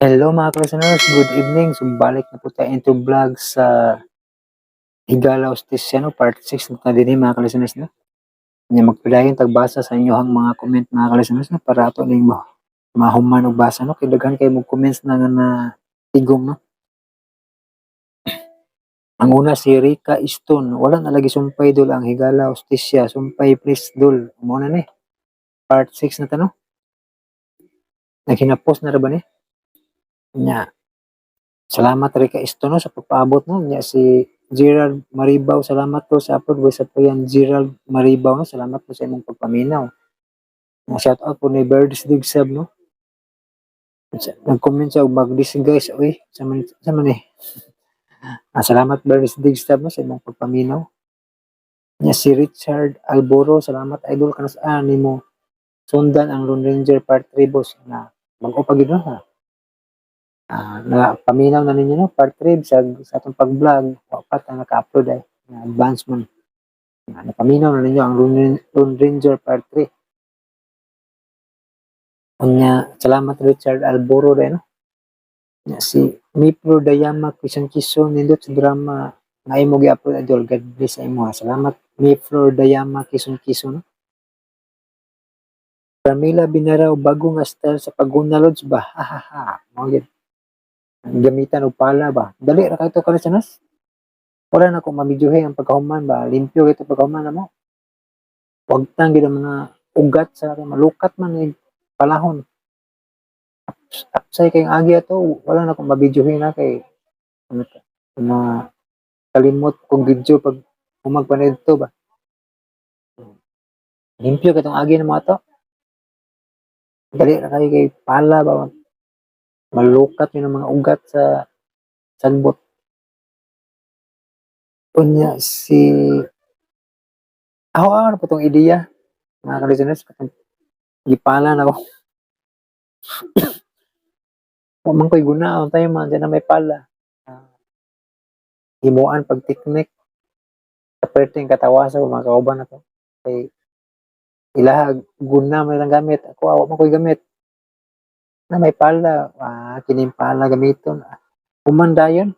Hello, mga listeners, good evening. So balik na po tayo into vlog sa Higala Hustisya, no? Part 6 na din, mga listeners, no? Nya magpadayon tagbasa sa inyohang mga comment, mga listeners, no? Para ato ning mahuman og basa, no? Kay daghan kay mo comments na nga na tigom, no? Ang una, si Rica Stone, "Wala na lagi sumpay, dol, ang Higala Hustisya. Sumpay please, dol." Mao na ni. Part 6 na ta, no? Naghinapos na ra ba ni? Nya. Salamat, Rica Stone, no, sa pagpaabot, no. Nya si Gerald Maribaw, "Salamat po sa upload." Voice po yan, Gerald Maribaw, no. Salamat po sa imong pagpaminaw. Nya, shout out po ni Birds Digsab, no. Nag-comment siya og mag-disguise, uy, sa man eh. Ah, salamat, Birds Digsab, no, sa imong pagpaminaw. Nya si Richard Alboro, "Salamat, idol, kanus nimo sundan ang Lone Ranger Part 3, boss?" Na bag-o pa gid, no, ha. Ah, na paminaw na ninyo, no, part 3 sa atong pag-vlog, wa pa ta naka-upload ay na advance man. Na napaminaw na ninyo ang Lone Ranger Part 3. Unya, salamat, Richard Alboro din, no. Nya si Mipro Dayama Quezon Quezon, "Nindot sa drama nga imo gi-upload, idol. God bless sa imo, ha." Salamat, Mipro Dayama Quezon Quezon, no. Carmela Binaraw, "Bago nga style sa paguna, lods ba? Ha ha ha." Mao gyud. Ang gamitan og pala ba. Dali ra kay to kalisanas. Wala na ko mabidyohe ang pagkahuman ba. Limpyo kay to pagkahuman na mo. Wagtang gid ang mga ugat sa malukat man ni palahon. Apsay kay agi ato, wala na ko mabidyohe na kay ano ta, na kalimot kong video pag humag pa nidto ba. Limpyo kay tong agi na mga to. Dali ra kayo kay pala ba, malukat yun ang mga ugat sa sagbot. Unya si ako ano po tong ideya, mga ka-listeners, katong gipala na ko. Wa man ko'y guna tayo man dyan na may pala. Ah, himuan pag teknik. Kaperting katawa sa mga kauban na to. Kay ilaha guna may lang gamit. Ako awa man ko'y gamit. Na may pala, ah, kining pala gamiton. Human dayon.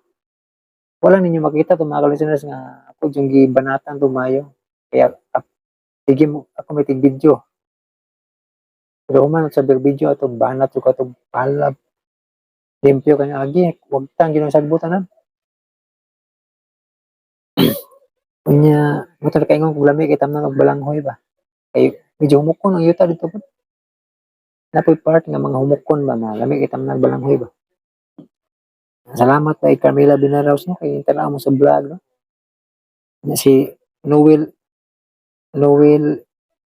Wala ninyo makita to, mga listeners, nga ako yung gibanatan tumayo. Kaya sige mo ako may tig video. Pero human sa video ato banat ko ato pala. Limpyo kanya agi, wag tang ginong sagbutan. Unya, mo to kaingon kung lami kay tamnan og balanghoy ba. Kay medyo humukon ang yuta dito po. Napoy part nga mga humukon ba na lami kay tamnan balanghoy ba. Salamat kay Carmela Binaraws, no, kay tanaw mo sa vlog, no. Nya si Noel Noel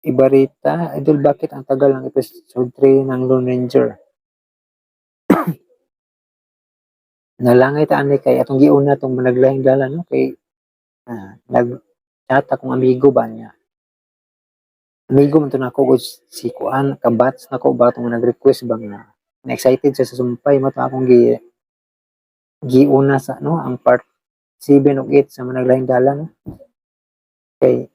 Ibarita, "Idol, bakit ang tagal ng episode 3 ng Lone Ranger?" Nalangay ta ani kay atong giuna tong managlahing dalan, no, kay nag chat akong amigo ba niya. Amigo man to nako gud si kuan, kabats nako ba tong nag-request ba nga na excited siya sa sumpay mo to akong giuna sa, no, ang part 7 ug 8 sa managlahing dalan, no. Kay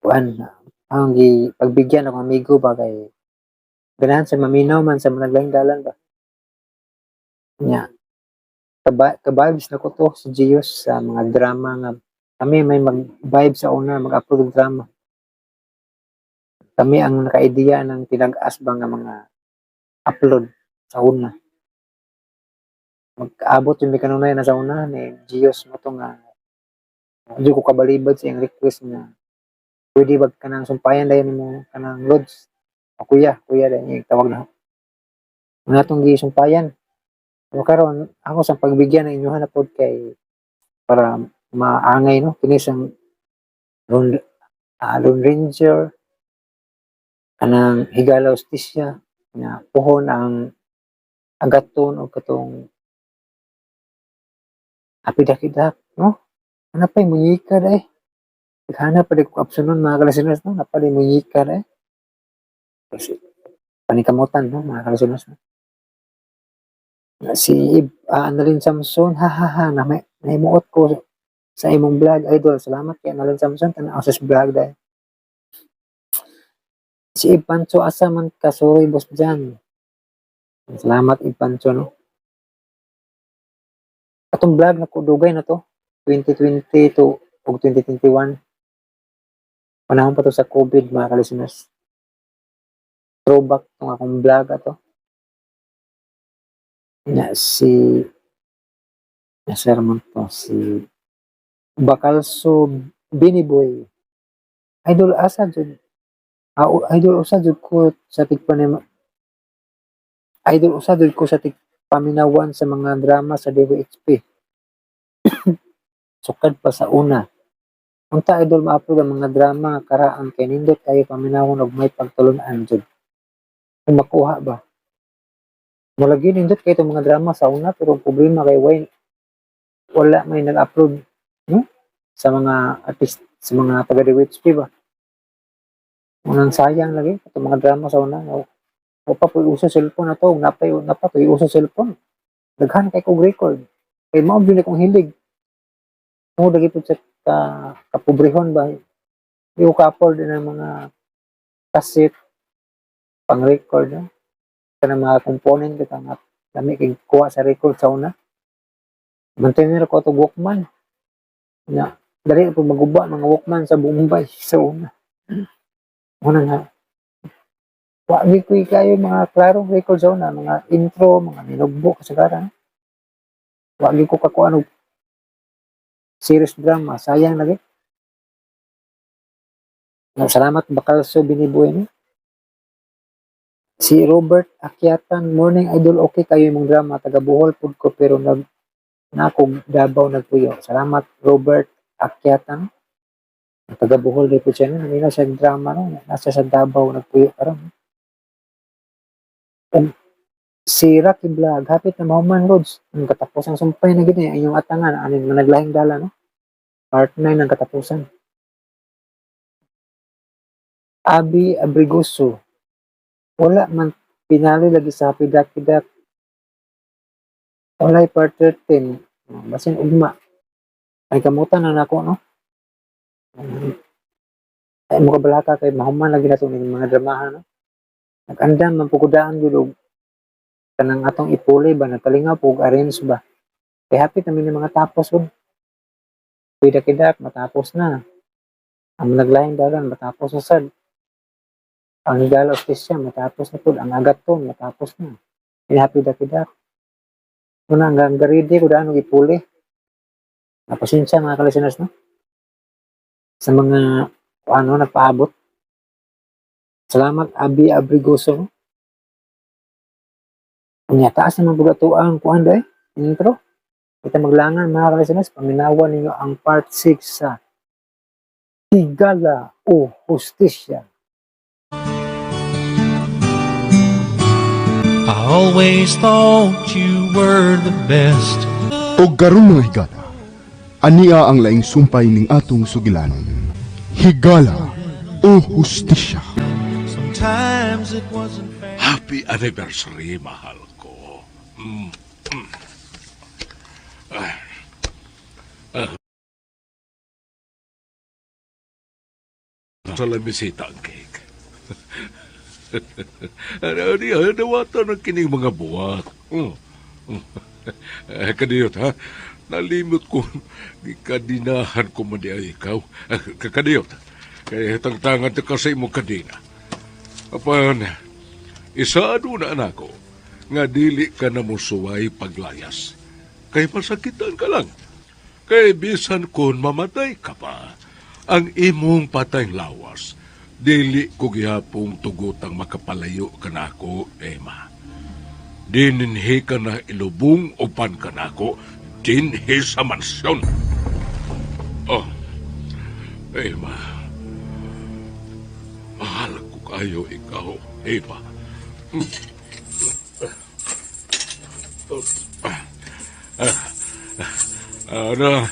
kuan ang gi pagbigyan akong amigo ba kay ganahan sa maminaw man sa managlahing dalan ba. Nya ka-vibes na ko to si Gios sa mga drama nga kami may mag-vibe sa una mag-upload og drama. Kami ang naka-ideya ng tinag-as ba nga mga upload sa una. Magkaabot yung may kanunay na sa una ni Gios mo to nga di ko kabalibad sa iyang request nga pwede ba kanang sumpayan dayon nimo kanang lods. O kuya, kuya dayon yung tawag na. Nga atong gisumpayan. Pero karon ako sa pagbigyan ng inyuhan na pod kay para maangay, no, kini sang Lone Ranger, kanang Higala Hustisya nga puhon ang agaton o katong Apidakidak, no, ana pa'y munyika day. Naghanap pa ko option, mga kalisteners, no, napa day munyika day. Kasi panikamutan, no, mga kalisteners, no. Si Annalyn Samson, "Ha ha ha, na may nahimuot ko sa imong vlog, idol." Salamat kay Annalyn Samson, tan-aw sa vlog day. Si Ipancho, "Asa man ka? Sorry, boss Jan." Salamat, Ipancho, no? Atong vlog na dugay na to. 2020 to ug 2021. Panahon pa to sa COVID, mga ka-listeners. Throwback tong akong vlog ato. Na si Nasa man to si Bakalso Biniboy. Idol, asa jud? Ah, idol, usa jud ko sa tigpanima. Idol, usa jud ko sa tigpaminawan sa mga drama sa DWHP. Sukad pa sa una. Unta, idol, ma-upload ang mga drama nga karaan kay nindot kayo paminawon og may pagtulun-an jud. Kung makuha ba. Mulagi nindot kay itong mga drama sa una, pero ang problema kay way wala may nag-upload, no? Sa mga artist, sa mga taga DWHP ba. Unang sayang lagi itong mga drama sa una. O pa po uso cellphone na to, napay napa to uso cellphone. Daghan kay kog record. Kay mao gyud ni kong hilig. Tungod lagi pud sa kapobrehon ba. Di ko ka-afford ng mga cassette pang record, no? Kanang mga component kita nga lami kay kuha sa record sa una. Mantener ko to Walkman. Na dali na po maguba mga Walkman sa Bombay sa una. Una nga wa gi ko kayo mga klarong record sa una, mga intro, mga minugbo kasagaran. Wa gi ko kakuha og series drama, sayang lagi. Na, salamat, Bakalso Binibuhay, no? Si Robert Akyatan, "Morning, idol, okay kayo imong drama, taga Bohol pud ko pero nag nakog Davao nagpuyo." Salamat, Robert Akyatan. Taga Bohol di po siya, no? Namina siya drama, no? Nasa sa Davao nagpuyo karon. Si Rocky Vlog, "Hapit na mahuman, Lods." Ang katapusang sumpay na gid eh, inyong atangan, anin mga naglahing dala, no? Part 9 ang katapusan. Abi Abrigoso, "Wala man pinali lagi sa Happy Ducky Duck. Walay part 13." Oh, basin ugma. Ay kamutan na nako, no? Ay mo kabalaka kay mahuman lagi na to ning mga dramahan, no? Nag-andam man pugudaan gyud og kanang atong ipuli ba, nagkalingaw po og arrange ba. Kay hapit namin ng mga tapos pud. Kidak-kidak matapos na. Ang naglahing dalan matapos na sad. Ang Higala Ostisya matapos na pud. Ang Agaton matapos na. Happy Dakidak. Una hanggang garidi ko daan og ipuli. Pasensya, mga ka-listeners, no? Sa mga ano nagpaabot. Salamat, Abi Abrigoso. Unya taas naman pud ato ang kuan day intro. Kita maglangan, mga ka-listeners, paminawan ninyo ang part 6 sa Higala o Hustisya. I always thought you were the best. Og karon, mga higala, ania ang laing sumpay ning atong sugilanon. Higala o Hustisya. Sometimes it wasn't fair. Happy anniversary, mahal ko. Ah. Ah. Sa lamisita ang cake. Ano niya, nawata ng kining mga buwak. Eh, kadiyot, ha? Nalimot ko, gikadinahan ko man di ay ikaw. Kadiyot, kay tangtangan ta ka sa imong kadina. Apan, isaado na anak ko, nga dili ka na mosuway paglayas. Kay masakitan ka lang. Kay bisan kung mamatay ka pa, ang imong patay lawas, dili ko gihapong tugutang makapalayo kanako, Emma. Dininhi ka na ilubong upan kanako, dinhi sa mansyon. Oh, Emma. Mahal ko kayo ikaw, Emma. Ah, na,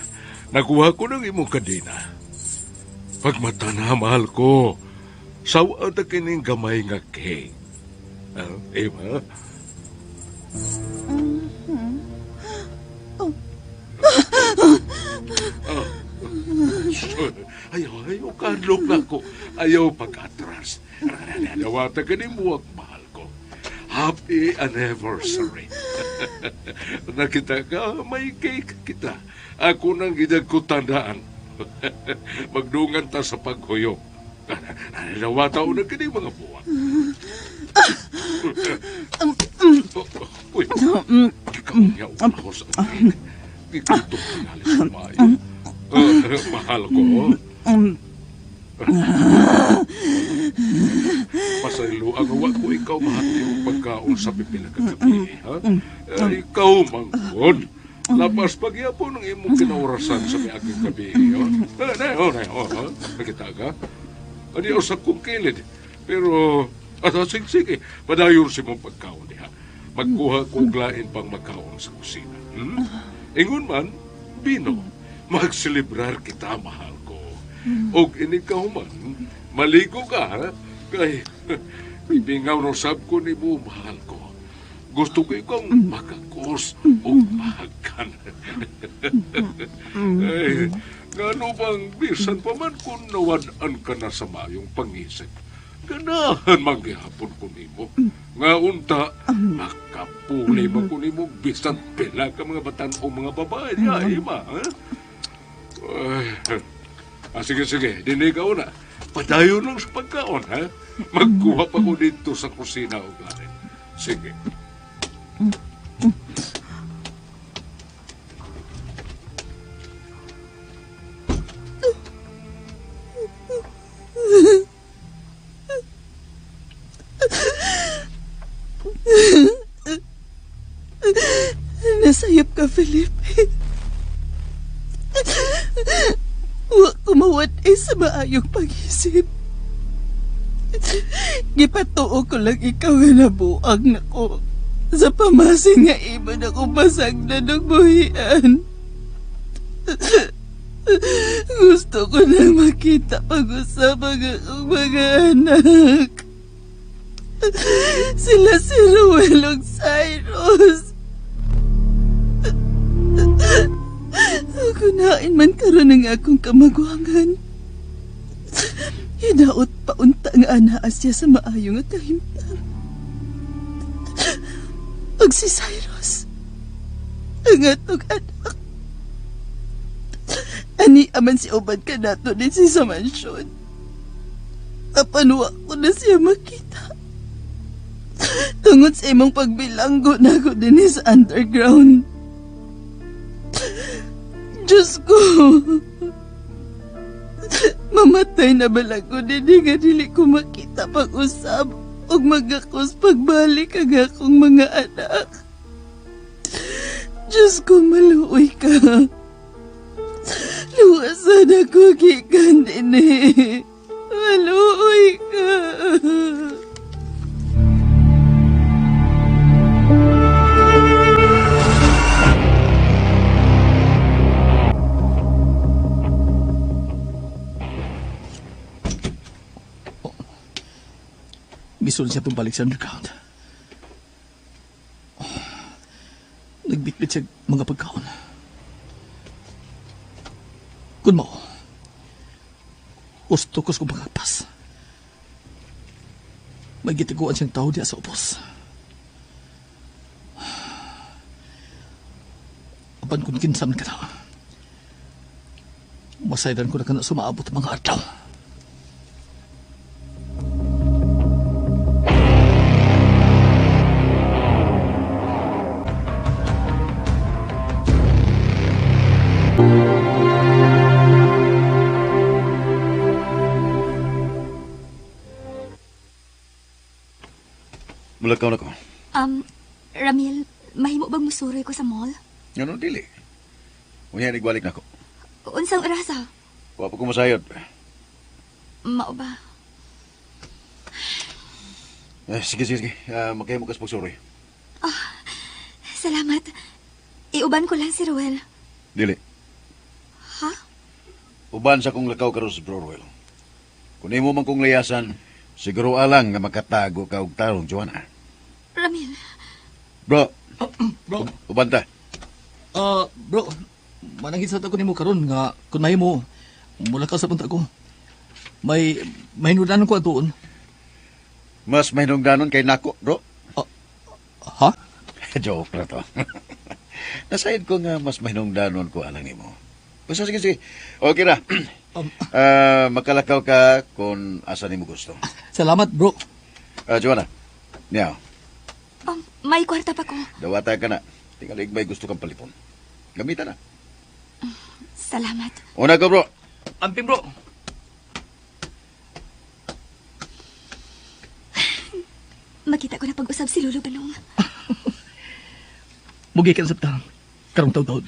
nakuha ko ng imong kadena. Pagmata na, mahal ko. Sawa ta kining gamay nga cake. Ah, Emma? Ah, ayaw, ayaw, kadlok na ko. Ayaw pag-atras. Nawata ka ni muwag, mahal ko. Happy Happy anniversary. Nakita ka, may cake kita. Ako nang gidagkutandaan. Magdungan ta sa paghuyop. Nawata na kini mga buwak. Uy, ikaw niya ako sa cake. Ikaw tingali sa maayo. Mahal ko. Pasaylo ang wa ko ikaw mahati og pagkaon sa pipila ka gabi, ha? Ikaw manggod. Lapas pagyapon ang imong kinaurasan sa miaging gabi. Oh, na, oh, ha? Nakita ka? Ani sa kong kilid. Pero, sige, sige, padayon si mong pagkaon diha. Magkuha ko og lain pang magkaon sa kusina. Ingon man, Bino, magselebrar kita, mahal ko. Og inikaw man, maligo ka, ha? Kay, ibingaw no sab ko ni mo, mahal ko. Gusto ko ikaw makakos o mahagan. Ay, ngano bang bisan pa man kung nawad-an ka na sa mayong pangisip. Ganahan manggihapon ko nimo. Nga unta, makapuli man ko nimo bisan pila ka mga batan o mga babae. Ya, ima, ha? Ay, sige, sige, dinhi ka una. Padayon lang sa pagkaon, ha? Magkuha pa ko dito sa kusina o ganin. Sige. Nasayop ka, Felipe. Wa kumawat sa maayong pag-isip. Gipatuo ko lang ikaw nga nabuang nako. Sa pamasin nga iba na ko basag na ng buhian. Gusto ko nang makita pag-usap ang akong mga anak. Sila si Ruel ug Cyrus. Kunain man karon ang akong kamagwangan. Hinaot paunta nga anaa siya sa maayo nga kahimtang. Ug si Cyrus, ang atong anak. Ani aman si Obad kanato din si sa mansyon. Apan wa ko na siya makita. Tungod sa imong pagbilanggo na ako din sa underground. Diyos ko! Mamatay na bala ko din nga dili ko makita pag-usab ug magakos pagbalik ang akong mga anak. Diyos ko, maluoy ka. Luwasan ako gikan din eh. Maluoy ka. Gisulod siya pabalik sa underground. Oh, nagbitbit siya mga pagkaon. Kun mo, gusto ko sa pagkapas. May gitiguan siyang tao diya sa ubos. Apan kung kinsam ka na, masayran ko na ka na sumaabot ang mga adlaw. Mulakaw na ko. Ramil, mahimo bang musuroy ko sa mall? Ano, dili. Unya, nagbalik na ko. Unsang orasa? Wa pa ko masayod. Mao ba? Eh, sige, sige, sige. Magkahimo ka sa pagsuroy. Salamat. Iuban ko lang si Ruel. Dili. Ha? Uban sa kong lakaw karon sa Bro Ruel. Kung imo man kong layasan, siguro alang nga makatago ka og tarong, Joanna. Ramil. Bro. Bro. Uban ta. Bro, manangit sa ko nimo karon nga kun mahimo mulakaw sa punta ko. May mahinungdanon ko atuon. Mas mahinungdanon kay nako, bro. Joke na to. Nasayod ko nga mas mahinungdanon ko alang nimo. Basta sige, sige. Okay ra. Makalakaw ka kung asa nimo gusto. Salamat, bro. Joanna, niya, May kwarta pa ko. dawata ka na. Tingalig may gusto kang palipon. Gamitan na. Salamat. Una ko, bro. Amping, bro. Makita ko na pag-usab si Lolo Banong. Mugi ka na sa ta. Karong taud-taud.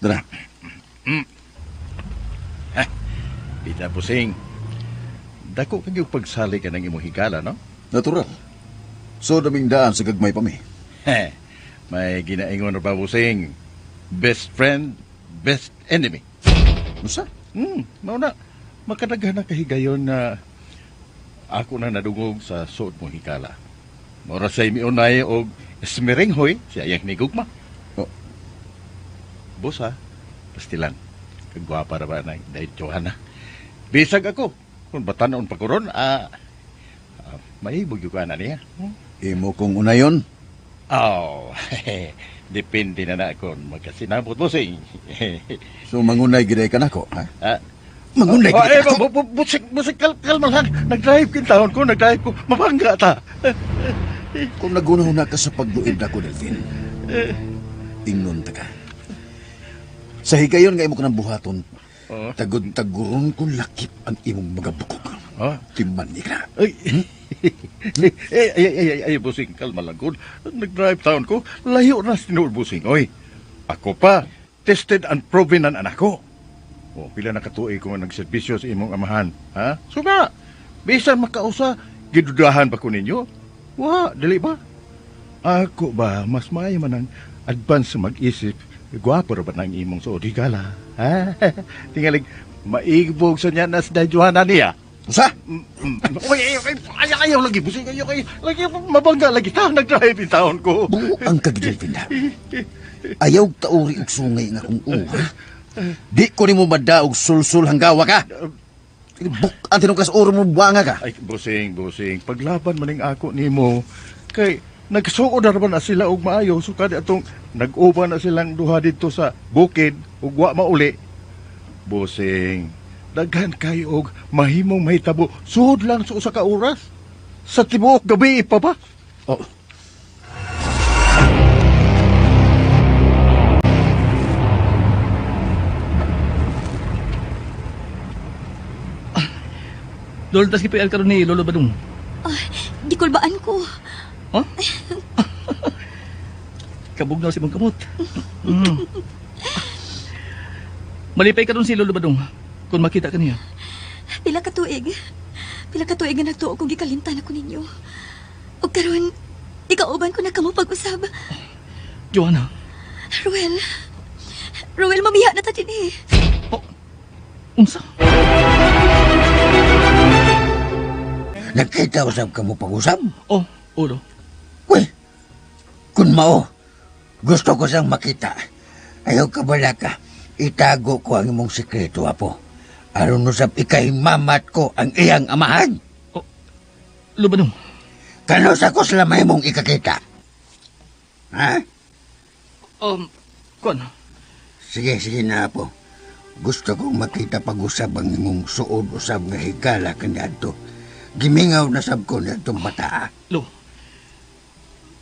Dara. Pita Pusing, dako kag yung pagsali ka ng imong higala, no? Natural. So, daming daan sa gagmay pa mi. Heh, may ginaingon na ba, Pusing? Best friend, best enemy. Usa? Mao na, makadaghan na kahigayon na ako na nadungog sa suot mong higala. Mora sa miunay og smiringhoy siya ayang nigugma. Oh. Boss ha, pastilan. Kagwapa ra ba na dahil Johanna. Bisag ako, kung batanon pa ko ron, maibog yung ka na niya. Imo kong unayon? Oh, depende na na kung magkasinabot, bossing. So, mangunay giday ka nako, ha? Ah. Mangunay Oh, giday eh, ka nako. busik, busik, kalma lang. Nag-drive kin taon ko, nag-drive ko. Mabangga ta. Kung nagunaw na ka sa pagduib na ko, Delvin, ingnon ta ka. Sa higayon nga imo ka ng buhaton, Oh. tagod-taguron ko lakip ang imong mga bukog. Oh. Timan ni ka. Ay, eh, ay, ay, ay, ay, busing, kalma lang ko. Nag-drive taon ko, layo na sinuod, busing. Oy, ako pa, tested and proven ang anak ko. O, pila na katuig ko nga nagserbisyo sa imong amahan. Ha? So nga, bisan makausa, gidudahan ba ko ninyo? Wa, dili ba? Ako ba, mas maayo man ang advance mag-isip. Gwapo ra ba ng imong suod higala? Ha? Tingalig, maibog sa niya na si Johanna niya. Usa? Uy, ay, ay, ay, ayaw lagi, busing, ayaw, ay, lagi, mabangga lagi ta, nag-drive in taon ko. Buang ka, Delvin, ha? Ayaw tauri og sungay nga kung uha. Di ko nimo madaog sulsul hanggawa ka. Buk ang tinungkas oro mo buanga ka. Ay, busing, busing, paglaban maning ako nimo, kay nagsuod na na sila og maayo, so kada atong nag-uban na silang duha dito sa bukid, ug wa mauli. Busing, daghan kayo og mahimong mahitabo, suod lang sa usa ka oras. Sa tibuok gabi pa ba? Oh. Lolo, tas kipayal karon ni Lolo Badong. Ah, gikulbaan ko. Huh? Kabugnaw si mong kamot. Malipay karon si Lolo Badong kung makita ka niya. Pila ka tuig. Pila ka tuig nga nagtuo kong gikalimtan ako ninyo. Ug karon, ikauban ko na kamo pag-usab. Joanna. Ruel. Ruel, mamiha na ta dinhi. Oh, unsa? Nagkita usab ka mo pag-usab? Oh, ulo. Uy, kung mao, gusto ko siyang makita. Ayaw ka bala ka, itago ko ang imong sikreto, apo. Aron usab ikay mamat ko ang iyang amahan. Oh, Lubanong. Kano sa ko sila may mong ikakita? Ha? Kuan. Sige, sige na, apo. Gusto kong makita pag-usab ang imong suod usab nga higala kaniadto. Gimingaw na sab ko niadtong bataa. Lo.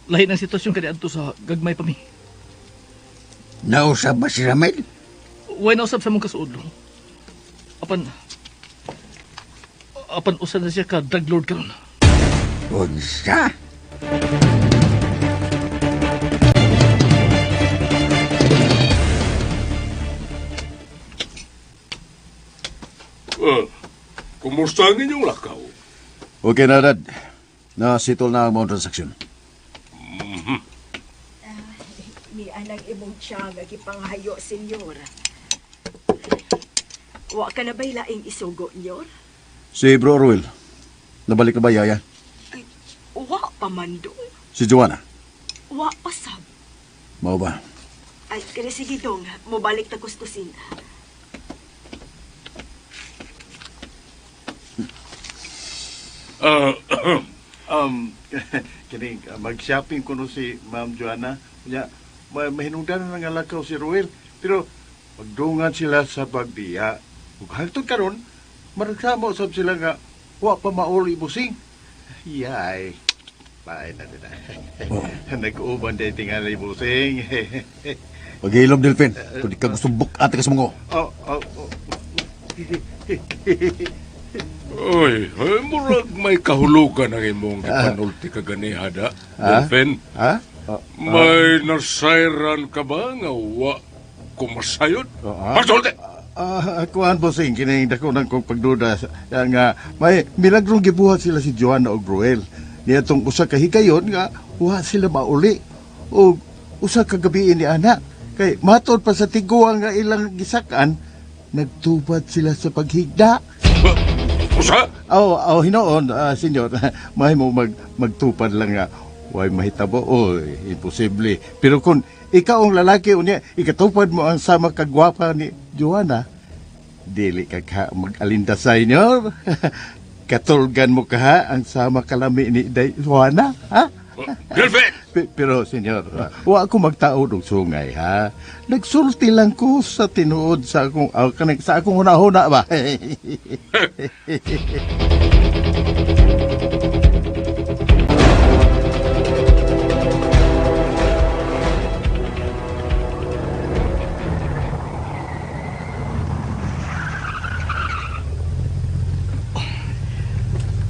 Lahi ng sitwasyon kaniadto sa gagmay pa mi. Nausab ba si Ramel? Way nausab sa mong kasuod, lo. Apan usa na siya ka drug lord karon. Unsa? Kumusta ang inyong lakaw? Okay na, Dad. Nasitol na ang mga transaksyon. Mianang imong tiya nga gipanghayo, senyor. Wa ka na ba'y laing isugo, nyor? Si Bro Ruel, nabalik na ba, Yaya? Ay, wa pa man dong. Si Joanna, Wa pa sab. mao ba? Ay, kaya sige dong, mobalik ta kuskusina. Ah, Um, kining mag-shopping kuno si Ma'am Joanna. Unya, mahinungdan na nga lakaw si Ruel. Pero magdungan sila sa pagbiya. Ug hangtod karon, maragsama usab sila nga wa pa mauli busing. Yay. Paay na din. Nag-uban day tingali busing. Pagilom, Delphin. Kung di ka gusto buk-ate ka sa mga. Oh, oh, oh. Oy, ay, murag may kahulugan ang imong gipanulti kaganiha da. Ah? Delphin, Ha? may nasayran ka ba nga wa kumasayod? Pasulti! Ah, kuan bossing kining dako nang kong pagduda nga may milagrong gibuhat sila si Joanna og Ruel. Niadtong usa ka higayon nga wa sila mauli og usa ka gabi ni ana. Kay matod pa sa tiguang nga ilang gisak-an, nagtubad sila sa paghigda. Usa? Oh, oh hinoon, senyor. Mahimo magtupad lang nga way mahitabo. Oh, imposible. Pero kung ikaw ang lalaki unya, ikatupad mo ang sama kagwapa ni Joanna, dili ka ka mag-alinda sa inyo. Katulgan mo ka ha, ang sama kalami ni Day Joanna, ha? Delphin! Pero, senyor, wa ako magtaod og sungay, ha? Nagsulti lang ko sa tinuod sa akong, sa akong hunahuna ba?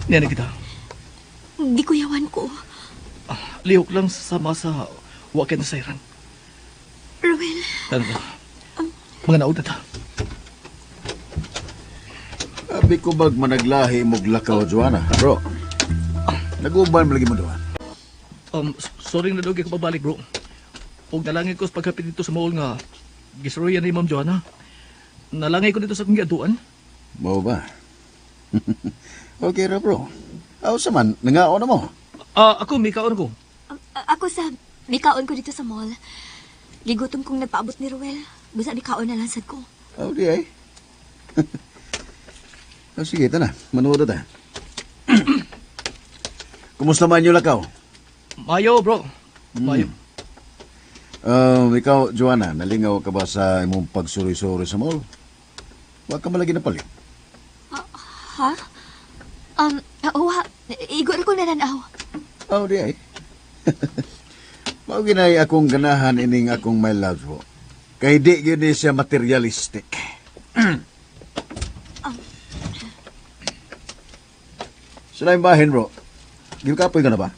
Niya na kita. Gikuyawan ko. Lihok lang sama sa wa kay nasayran. Ruel, Tara na. Mga naod na ta. Abi ko bag managlahi mog lakaw, Joanna. Bro, nag-uban mo lagi mo doon. Sorry na daw kay ko pabalik, bro. Ug nalangin ko sa paghapit dito sa mall nga gisuroyan ni Ma'am Joanna. Nalangay ko dito sa akong giaduan. Mao ba? Okay ra, bro. Aw sa man, nangaon na mo. Ah, ako may kaon ko. Ako sa mikaon ko dito sa mall. Gigutom kong nagpaabot ni Ruel. Busa mikaon na lang sad ko. Aw di ay. Oh, sige, tana. Manuod na ta. Kumusta man yung lakaw? Mayo, bro. Mayo. Ikaw, Joanna, nalingaw ka ba sa imong pagsuroy-suroy sa mall? Wa ka malagi na palit. Ha? Wa. Igo ra ko nananaw. Aw di ay. Mao ginay akong ganahan ining akong my love po. Kay di gyud ni siya materialistic. Sila yung bahin, bro. Gikapoy ka na ba?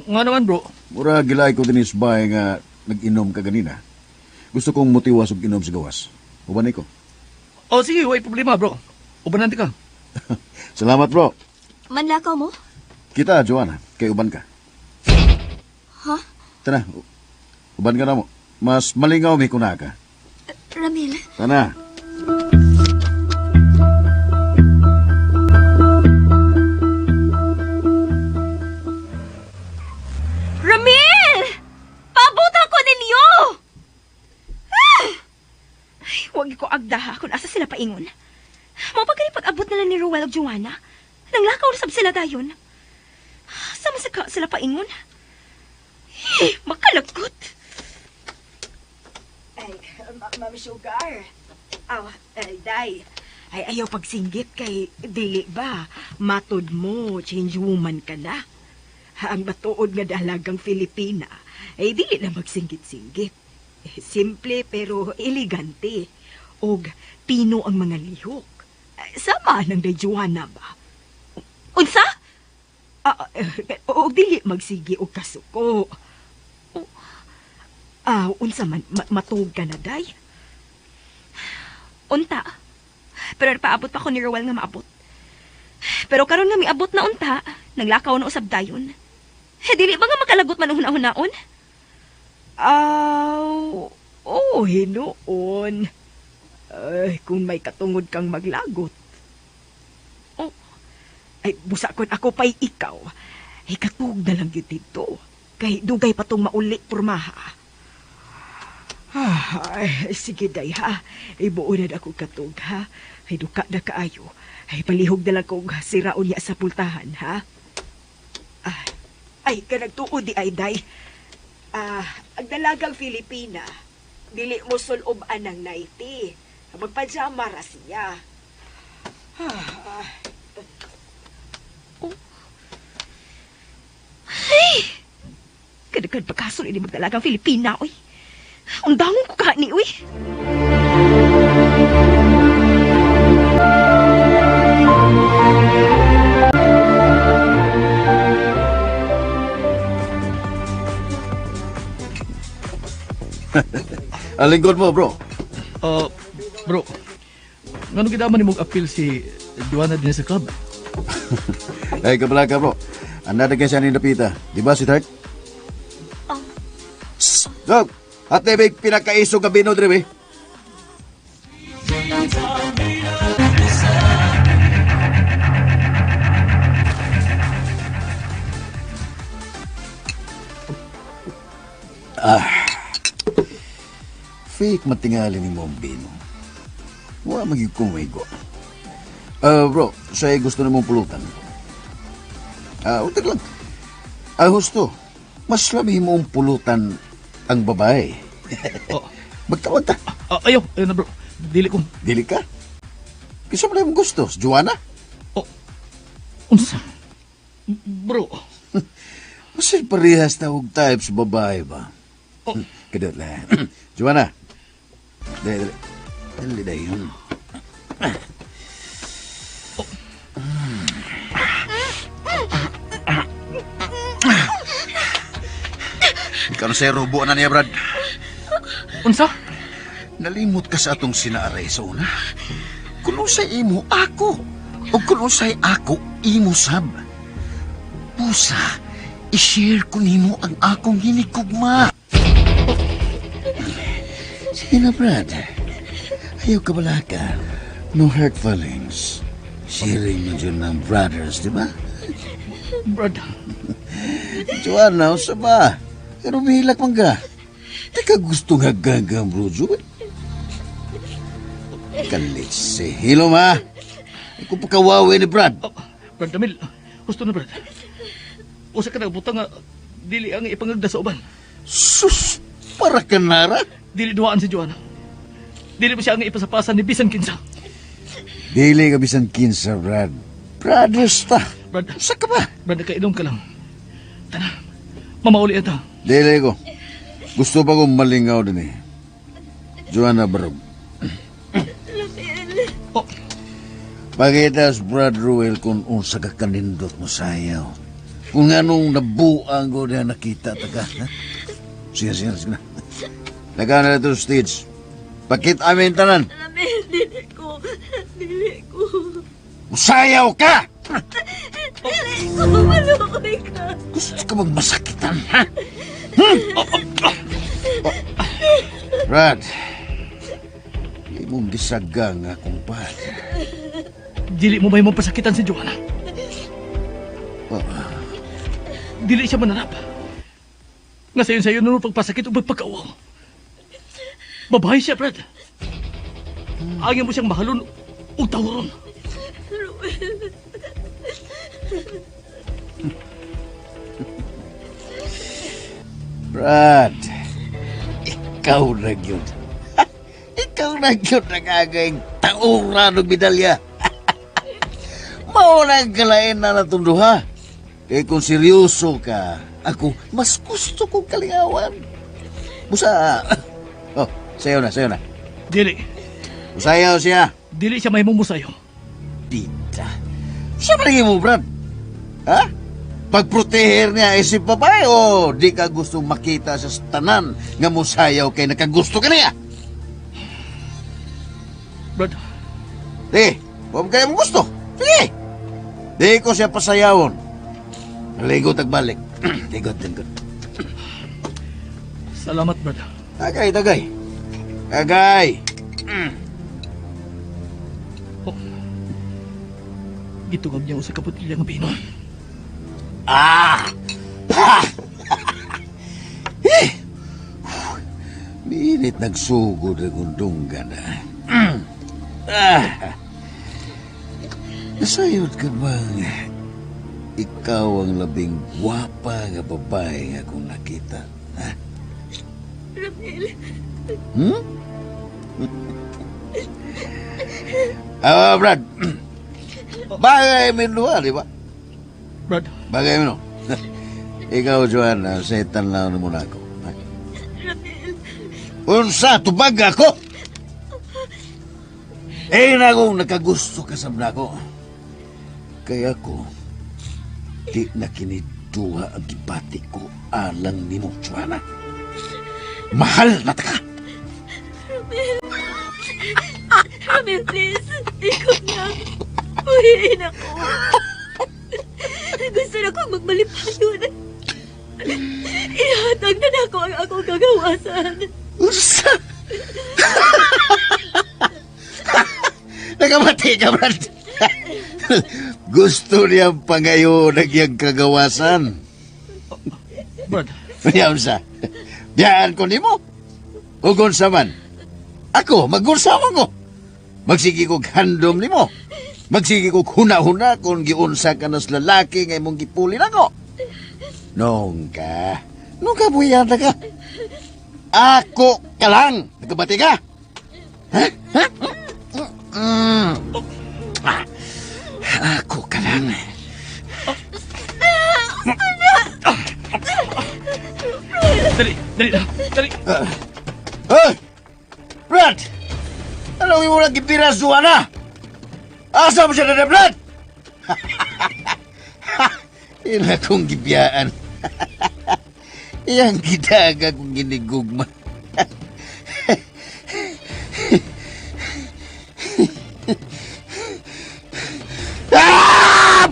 Nga naman, bro. Mura gilay ko dinis bahay nga nag-inom ka ganina. Gusto kong mutiwas og inom sa gawas. Uban ko. Oh, sige, way problema, bro. Ubanan ka. Salamat, bro. Manlakaw mo? Kita, Joanna. Kay uban ka. Ha? Tana, uban ka na mo. Mas malingaw mi kuna ka. Ramil, Tana. Ramil! Paabot ako ninyo! Ah! Ay, wag ko agdaha kung asa sila paingon. Mao pa kani pag-abot nila ni Ruel ug Joanna. Nanglakaw na sab sila dayon. Sama sa ka sila paingon. Eh, makalagot. Ay, Ma'am Sugar. Aw, ay, day. Ay, ayaw pagsinggit kay dili ba? Matod mo, change woman ka na. Ang matuod nga dalagang Filipina, ay dili na magsinggit-singgit. Eh, simple pero elegante. Og pino ang mga lihok. Eh, sama ng day Joanna ba? Unsa? Ah, og dili magsigi og kasuko. Ah, unsa man matuog ka na day? Unta. Pero paabot pa ko ni Ruel nga maabot. Pero karon nga miabot na unta, naglakaw na usab dayon. Eh, dili ba nga makalagot man una-unaon? Aw, oh, hinuon. Ay, kung may katungod kang maglagot. Oh, ay, busa kon ako pa'y ikaw. Ay, katug na lang yun dito. Kay dugay pa tong mauli pormaha. Ay, sige, day, ha. Ibuunan ako katog, ha. Ay, duka na kaayo. Ay, palihog na lang kong siraon niya sa pultahan, ha. Ah, ay, kanagtuod di ay, day. Ah, ang dalagang Filipina, dili mo sulob-an ng 90. Magpajama ra siya. Ah, Ay! Kadaghan pagkasol ini magdalagang Filipina, oy. Undangon ko kani, oy. Ang lingkod mo, bro. Bro, ngano gidaman nimo appeal si Joanna din sa club? Ay, kabala ka, bro. Anda na siya ni Napita. Di ba, sweetheart? Oh. Psst! Dog! At ibig pinakaisog nga bino, dire, eh. Ah. Fake matingali ni mong bino. Wala magiging kumigo. Bro, sa'yo gusto na mong pulutan. Ah, utag lang. Ah, gusto. Mas lami mo ang pulutan ang babae. Oh. Magtawag ta. Ah, ayaw, ayaw na bro. Dili ko. Dili ka? Kisa mo na yung gusto, si Joanna? Oh. Unsa? Bro. Mas parehas na og type sa babae ba? Oh. Kadot lang. Joanna. Dali, dali. Dali, dali yun. Ikaw na sa'yo, rubo na niya, Brad. Unsa? Nalimot ka sa atong sinaaray sa una. Kung unsay imo, ako. O kung unsay ako, imo sab. Pusa, i-share ko nimo ang akong hinikugma. Sige na, Brad. Ayaw ka bala ka. No hurt feelings. Sharing mo dyan ng brothers, di ba? Brad. Joanna, usa ba? Pero mahilak man ka. Di ka gusto nga gagang, bro, Joel. Kalitsi. Hilo, ma. Ikaw pagkawawi ni Brad. Oh, Brad Damil, gusto na Brad. Usa ka nagbutang nga dili ang ipangagda sa uban. Sus! Para ka nara. Dili duwaan si Joanna. Dili pa siya ang ipasapasan ni bisan kinsa. Dili ka bisan kinsa, Brad. Brothers ta. Brad. Usa ka ba? Brad, nakainom ka lang. Tana, mamauli ata. Dili ko. Gusto pa kong malingaw din eh. Joanna Barog. Oh. Pakita sa Brad Ruel kung unsa ka kanindot mo sayaw. Kung anong nabuang ko na nakita ta ka. Ha? Sige, sige, sige na. Naka na ito stage. Pakit amin tanan. Ramil, dili ko. Dili ko. Usayaw ka! Dili ko. Malukoy ka. Gusto ka bang masakitan, ha? Hmm? Oh. Brad, imong gisaga nga akong pad. Dili mo may pasakitan si Joanna. Oh. Dili siya manarap. Nga sayon-sayon nun pagpasakit o pagpagkauwaw. Babae siya, Brad. Angin mo siyang mahalon o tawron. Ruel. Brad, ikaw na gyud. Ikaw na gyud nagagayng taura ng medalya. Mao na ang kalain na natong duha. Kaya kung seryoso ka, ako mas gusto kong kalingawan. Busa, oh, sayo na, sayo na. Dili. Usayaw siya. Dili siya may mumusayo. Tita. Siya ba mo, Brad? Ha? Pagproteher niya isip babae o di ka gusto makita sa tanan nga musayaw kay nakagusto ka niya? Brad. Di, huwag kayo mo gusto. Sige. Di ko siya pasayawon. Ligot agbalik. Ligot, ligot. Salamat, Brad. Tagay, tagay. Tagay. Oh. Gitungab niya sa kaputilya nga bino. Ah! Ha! Eh! Niini Init nagsugod ang undunggan na. Ah. Nasayod ka bang ikaw ang labing gwapa nga babae nga akong nakita? Ha? Ramil. Hmm? Ah, Brad. Bagay minuha, di ba? Brad. Bagay mo. Ikaw, Joanna, setan lang mo na ako. Ramil. Unsa, tubag ako! Eh, na akong nakagusto ka sa ko. Kaya ko, di na kiniduha ang gibati ko alang nimo, Joanna. Mahal na ta ka! Ramil. Ramil, please. Ikaw lang. Uwiin ako. Gusto na kong magmalipayon. Ihatag na nako ang akong kagawasan. Unsa? Nakamati ka, Brad. Gusto niyang pangayo nagyang kagawasan. Brad. Unya, unsa? Biyaan ko nimo. Ug unsa man. Ako, magunsa man ko. Magsige kog handom nimo. Magsige kog huna-huna kung giunsa ka nas lalaki nga imong gipuli nako. Nung ka, nung ka buyan ka. Ako ka lang. Nagkabati ka? Ha? Ha? Mm. Ah, ako ka lang. Dali, dali na, dali. Hey! Brad! Ano mo lang gipiras na? Asa mo siya na, Brad? Ila kong gibiyaan. Iyang gidaga kong ginigugma. Ah!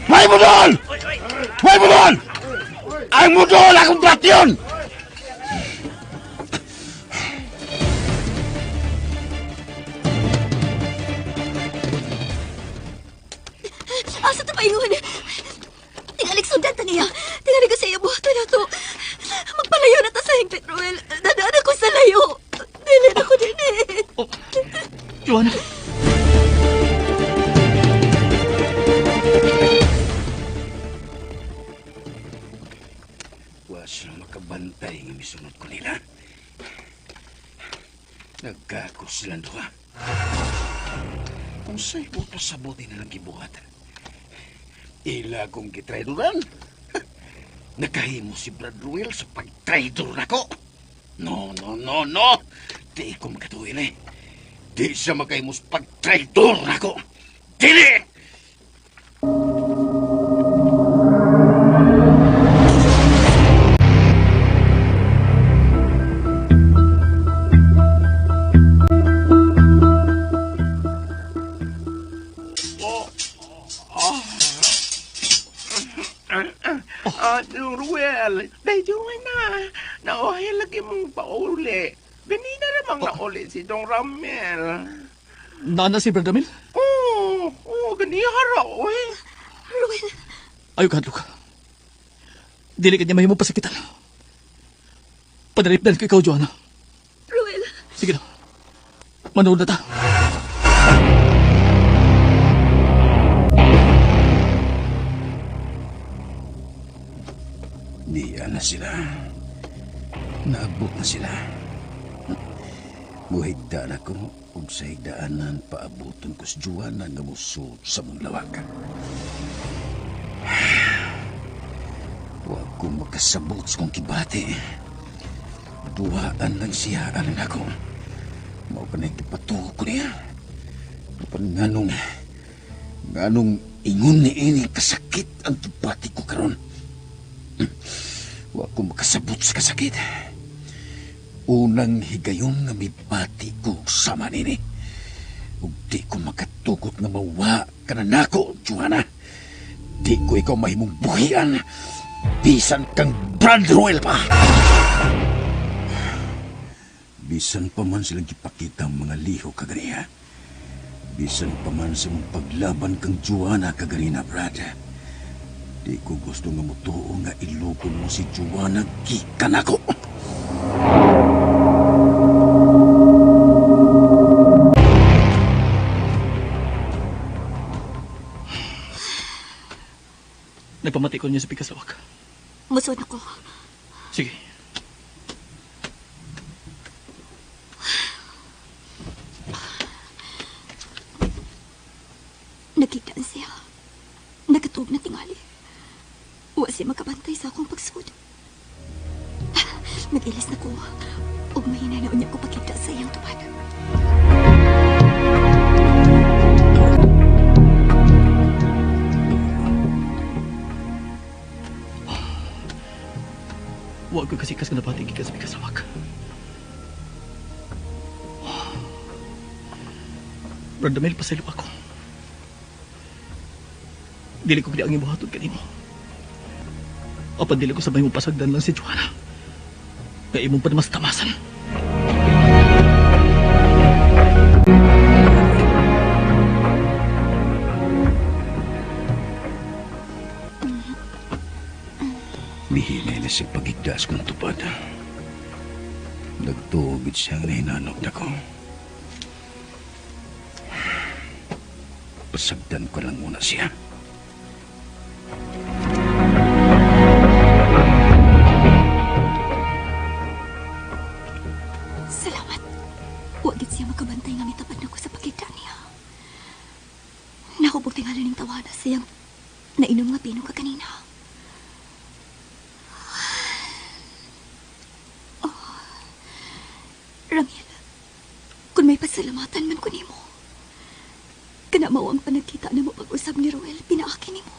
May budol! May budol! Ang budol akong bration! Asa to paingon? Tingalik sundan ta niya. Tingali ko sa iya buhaton na to. Magpalayo na ta sa hingpit, Ruel. Dadaan ako sa layo. Dili na ko din eh. Oh, Joanna. Wa sila makabantay nga misunod ko nila. Nagkako silang duha. Kung sa'y buto sa buti nilang gibuhat. Ila kong gitraidoran. Nakahimo si Brad Ruel sa pagtraidor nako. No, no, no, no. Di ko makatuwin eh. Di siya makahimo sa pagtraidor nako. Dili! Ruel, dahil na. Nauhay lagi mong pauli. Ganina namang nauli si Dong Ramel. Nana si Brad Ramil? Oo, oh, ganiha ra, oy. Ruel. Ayaw ka, Luka. Dili ka niya mahimo pasakitan. Padalip dahil ko ikaw, Joanna. Ruel. Sige na. Manood na ta. Niya na sila. Naabot na sila. Muhigda na ko ug sa higdaanan paaboton ko si Joanna nga musod sa mong lawakan. Wa ko makasabot sa kong kibati. Duhaan lang siya alang ako. Mao pa na gipatuo ko niya. Apan nganong ingon ni ini kasakit ang kibati ko karon. Wa ko makasabot sa kasakit. Unang higayon nga mibati ko sama nini. Ug di ko makatugot nga mawa ka na nako, Joanna. Di ko ikaw mahimong buhian. Bisan kang Brad Ruel pa. Bisan pa man silang gipakita ang mga liho kaganiha. Bisan pa man sa mong paglaban kang Joanna kaganina, Brad. Di ko gusto nga mutuo nga ilugon mo si Juana gikan ako. Nagpamati ko niya sa pigkaslawak. Musod ako. Sige. Nakita siya. Nakatug na tingali. Wa siya makabantay sa akong pagsud. Nag-ilis na ko. Ug mahina na unya ko pakita sa iyang tupad. Wa ko kasikas nga nabati gikan sa pigkaslawak. Brad Ramil, pasaylo ako. Dili ko gid ang ibuhaton kanimo. Apan dili ko sabay mo pasagdan lang si Joanna. Kay imong pa mas tamasan. Mihinay na siya pagigdas kong tupad. Nagtuogid siyang nahinanok na ko. Pasagdan ko lang muna siya. Salamat. Wa gid siya makabantay nga mitapad nako sa pagkita niya. Nahubog tingali ning tawana siyang nainom nga pino ka kanina. Oh, Ramil, kung may pasalamatan man ko nimo, kana mao ang panagkita na mo pag-usab ni Ruel, pinaaki nimo.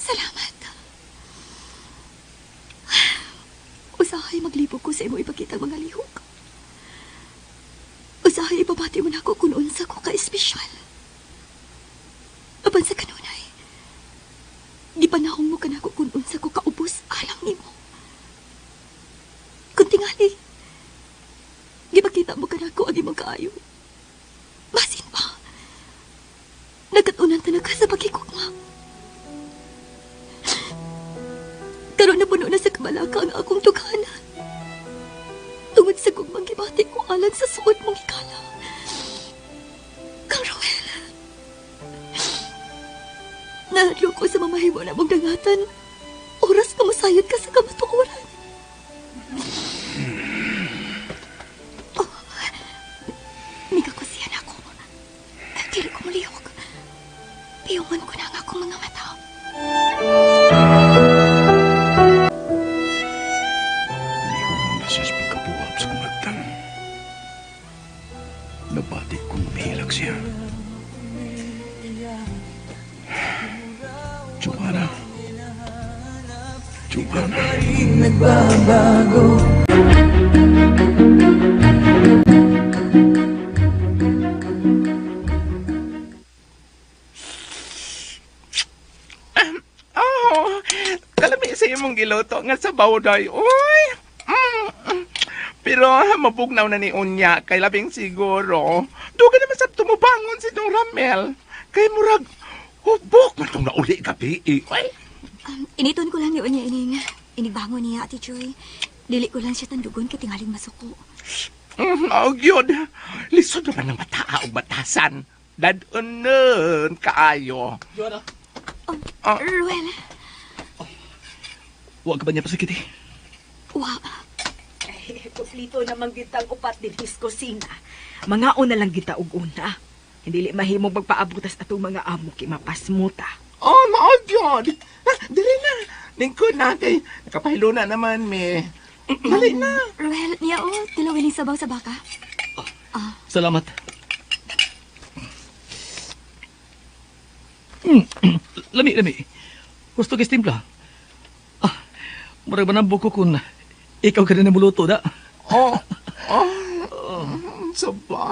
Salamat. Usahay maglibog ko sa imo ipakita ang mga lihok. Usahay ipabati mo na ako kung unsa ko ka-espesyal. Apan sa kanunay, gipanahong mo kanako kung unsa ko kaubos alang nimo. Kung tingali, gipakita mo kanako ang imong kaayo. Basin pa, nagkatunan ta na ka sa pagkikugma. Karon na puno na sa kabalaka ang akong tughanan. Tungod sa gugmang gibati ko alang sa suod mong hikala. Kang Ruel, nahadlok ko sa mamahimo na mong dangatan. Oras ka masayod ka sa kamatuoran. Oh, migakusiyan ako. Dili ko mulihok. Piyungan ko na ang akong mga mata. Lihong na siya sa pagkabuhap sa kong lagtan. Nabati kong mihilak siya. Joanna. Joanna. Nagbabago. Oh, kalami sa imong giluto nga sabaw day. Uy. Pero mabugnaw na ni Unya kay labing siguro. Duga naman sa tumubangon si Dong Ramel. Kay murag hubok man tong nauli gabi. Eh. Uy. Initon ko lang ni Unya ining inigbangon niya, Ate Joy. Dili ko lang siya tandugon kay tingaling masuko. Oh, yun. Lisod naman ng bata og batasan. Dadunon kaayo. Joanna. Oh, Ruel. Wa ka ba niya pasakit eh? Wa. Ay, kumplito namang gitang upat dinhis kusina. Mga una lang kita og una. Hindi li mahimong magpaabutas atong mga amo kay mapasmuta. Oh, mao gyud. Ah, dili na. Lingkod na kay nakapahilo na naman me. Dali na. Ruel, niya oh, tilawin ni sabaw sa baka. Oh, salamat. Lami, lami. Gusto kay timpla. Ah, murag ba nang buko kun ikaw ka na namuluto da? Oh, oh. Saba.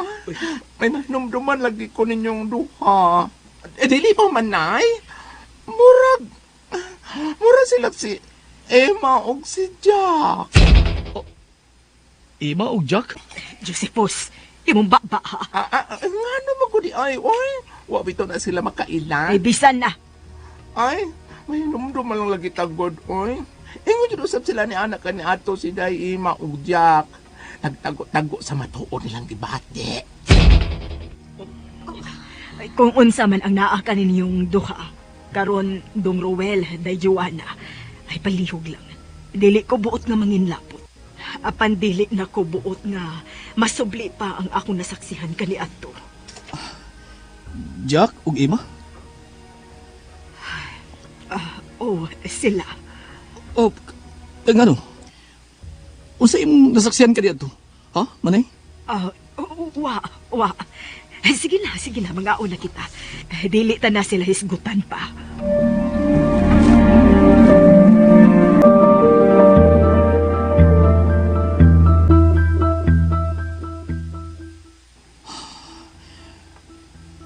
May nahinumduman lagi ko ninyong duha. Eh, dili pa man, nay. Murag sila si Emma og si Jack. Oh, Emma og Jack? Josephus, imong baba ha. Ngano man ko di ay, oy. Wa bitaw na sila makaila. Ay, bisan na. Ay, Mahinumdum man lang lagi tagod, oy. Ingon jud usab sila ni anak ka ni ato si Day Ima ug Jack. Nagtago-tago sa matuod nilang gibati. Ay, kung unsa man ang naa kaninyong duha, karon dong Ruel, day Joanna, ay palihog lang. Dili ko buot nga manginlapot. Apan dili na ko buot nga masubli pa ang akong nasaksihan kaniadto. Jack ug Ima? Oh, sila. Oh, ngano? Unsa imong nasaksihan kaniadto? Ha, manay? Wa, wa. Sige na, mangaon na kita. Dili ta na sila hisgutan pa.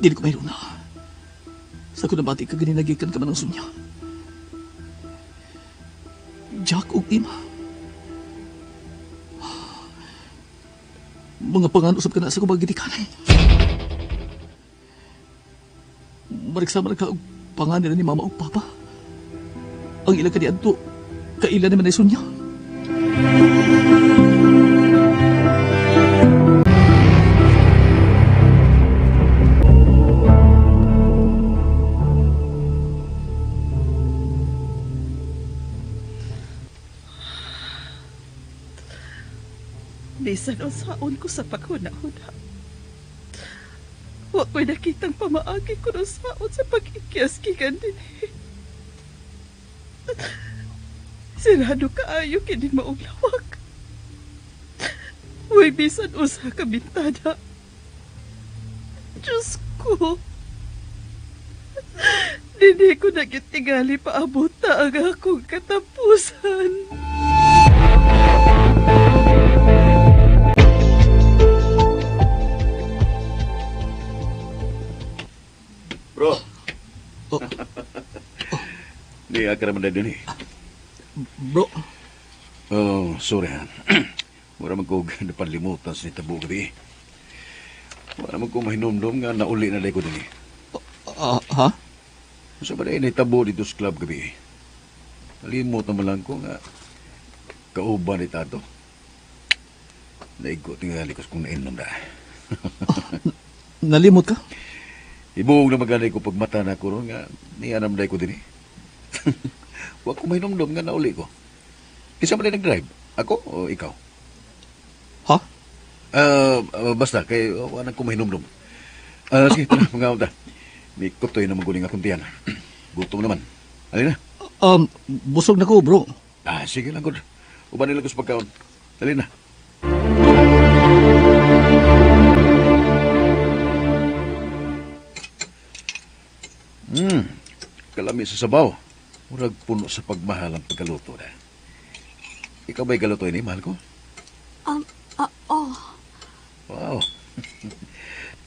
Dili ko mayroon na. Sa ko nabati ka ganinagikan ka man ang sunya. Jack ug Ima. Mga pangan usab ka na sa kubang gitikanan. Marigsama na ka og pangan nila ni Mama ug Papa. Ang ilang kaniadto, kaila naman ay sunya. Bisan unsaon ko sa paghuna-huna. Wa ko'y nakitang pamaagi ko saon sa pag-ikyas gikan dinhi. Sirado kaayo kini maong lawak. Way bisan usa ka bintana. Diyos ko. Dili ko na gyud tingali paabot na ang akong katapusan. Bro. Oh. Di akara man din eh. Bro. Oh, sorry han. Mura man ko napanlimutan sa nitabo gabi. Wala man ko mahinumdum nga nauli na ko din eh. Ha? Sa ba na nitabo dito sa club gabi? Nalimot naman lang ko nga kauban ni Tato. Naigo tingali ko kung nainom na. Nalimot ka? Ibuong na maganay ko pagmata na ko ron nga niyanam na ko din eh. Wa ko mahinumdum nga nauli ko. Isa ba nag-drive? Ako o ikaw? Ha? Basta, kay wala ko mahinumdum. Sige, tara, mga unta. May kutoy naman guling akong tiyan. Gutom naman. Alin na? Busog na ko, bro. Sige lang, good. Uban nila ko sa pagkaon. Alin na. Kalami sa sabaw. Murag puno sa pagmahal ang pagkaluto na. Ikaw ba'y galuto ini, mahal ko? Oh. Wow.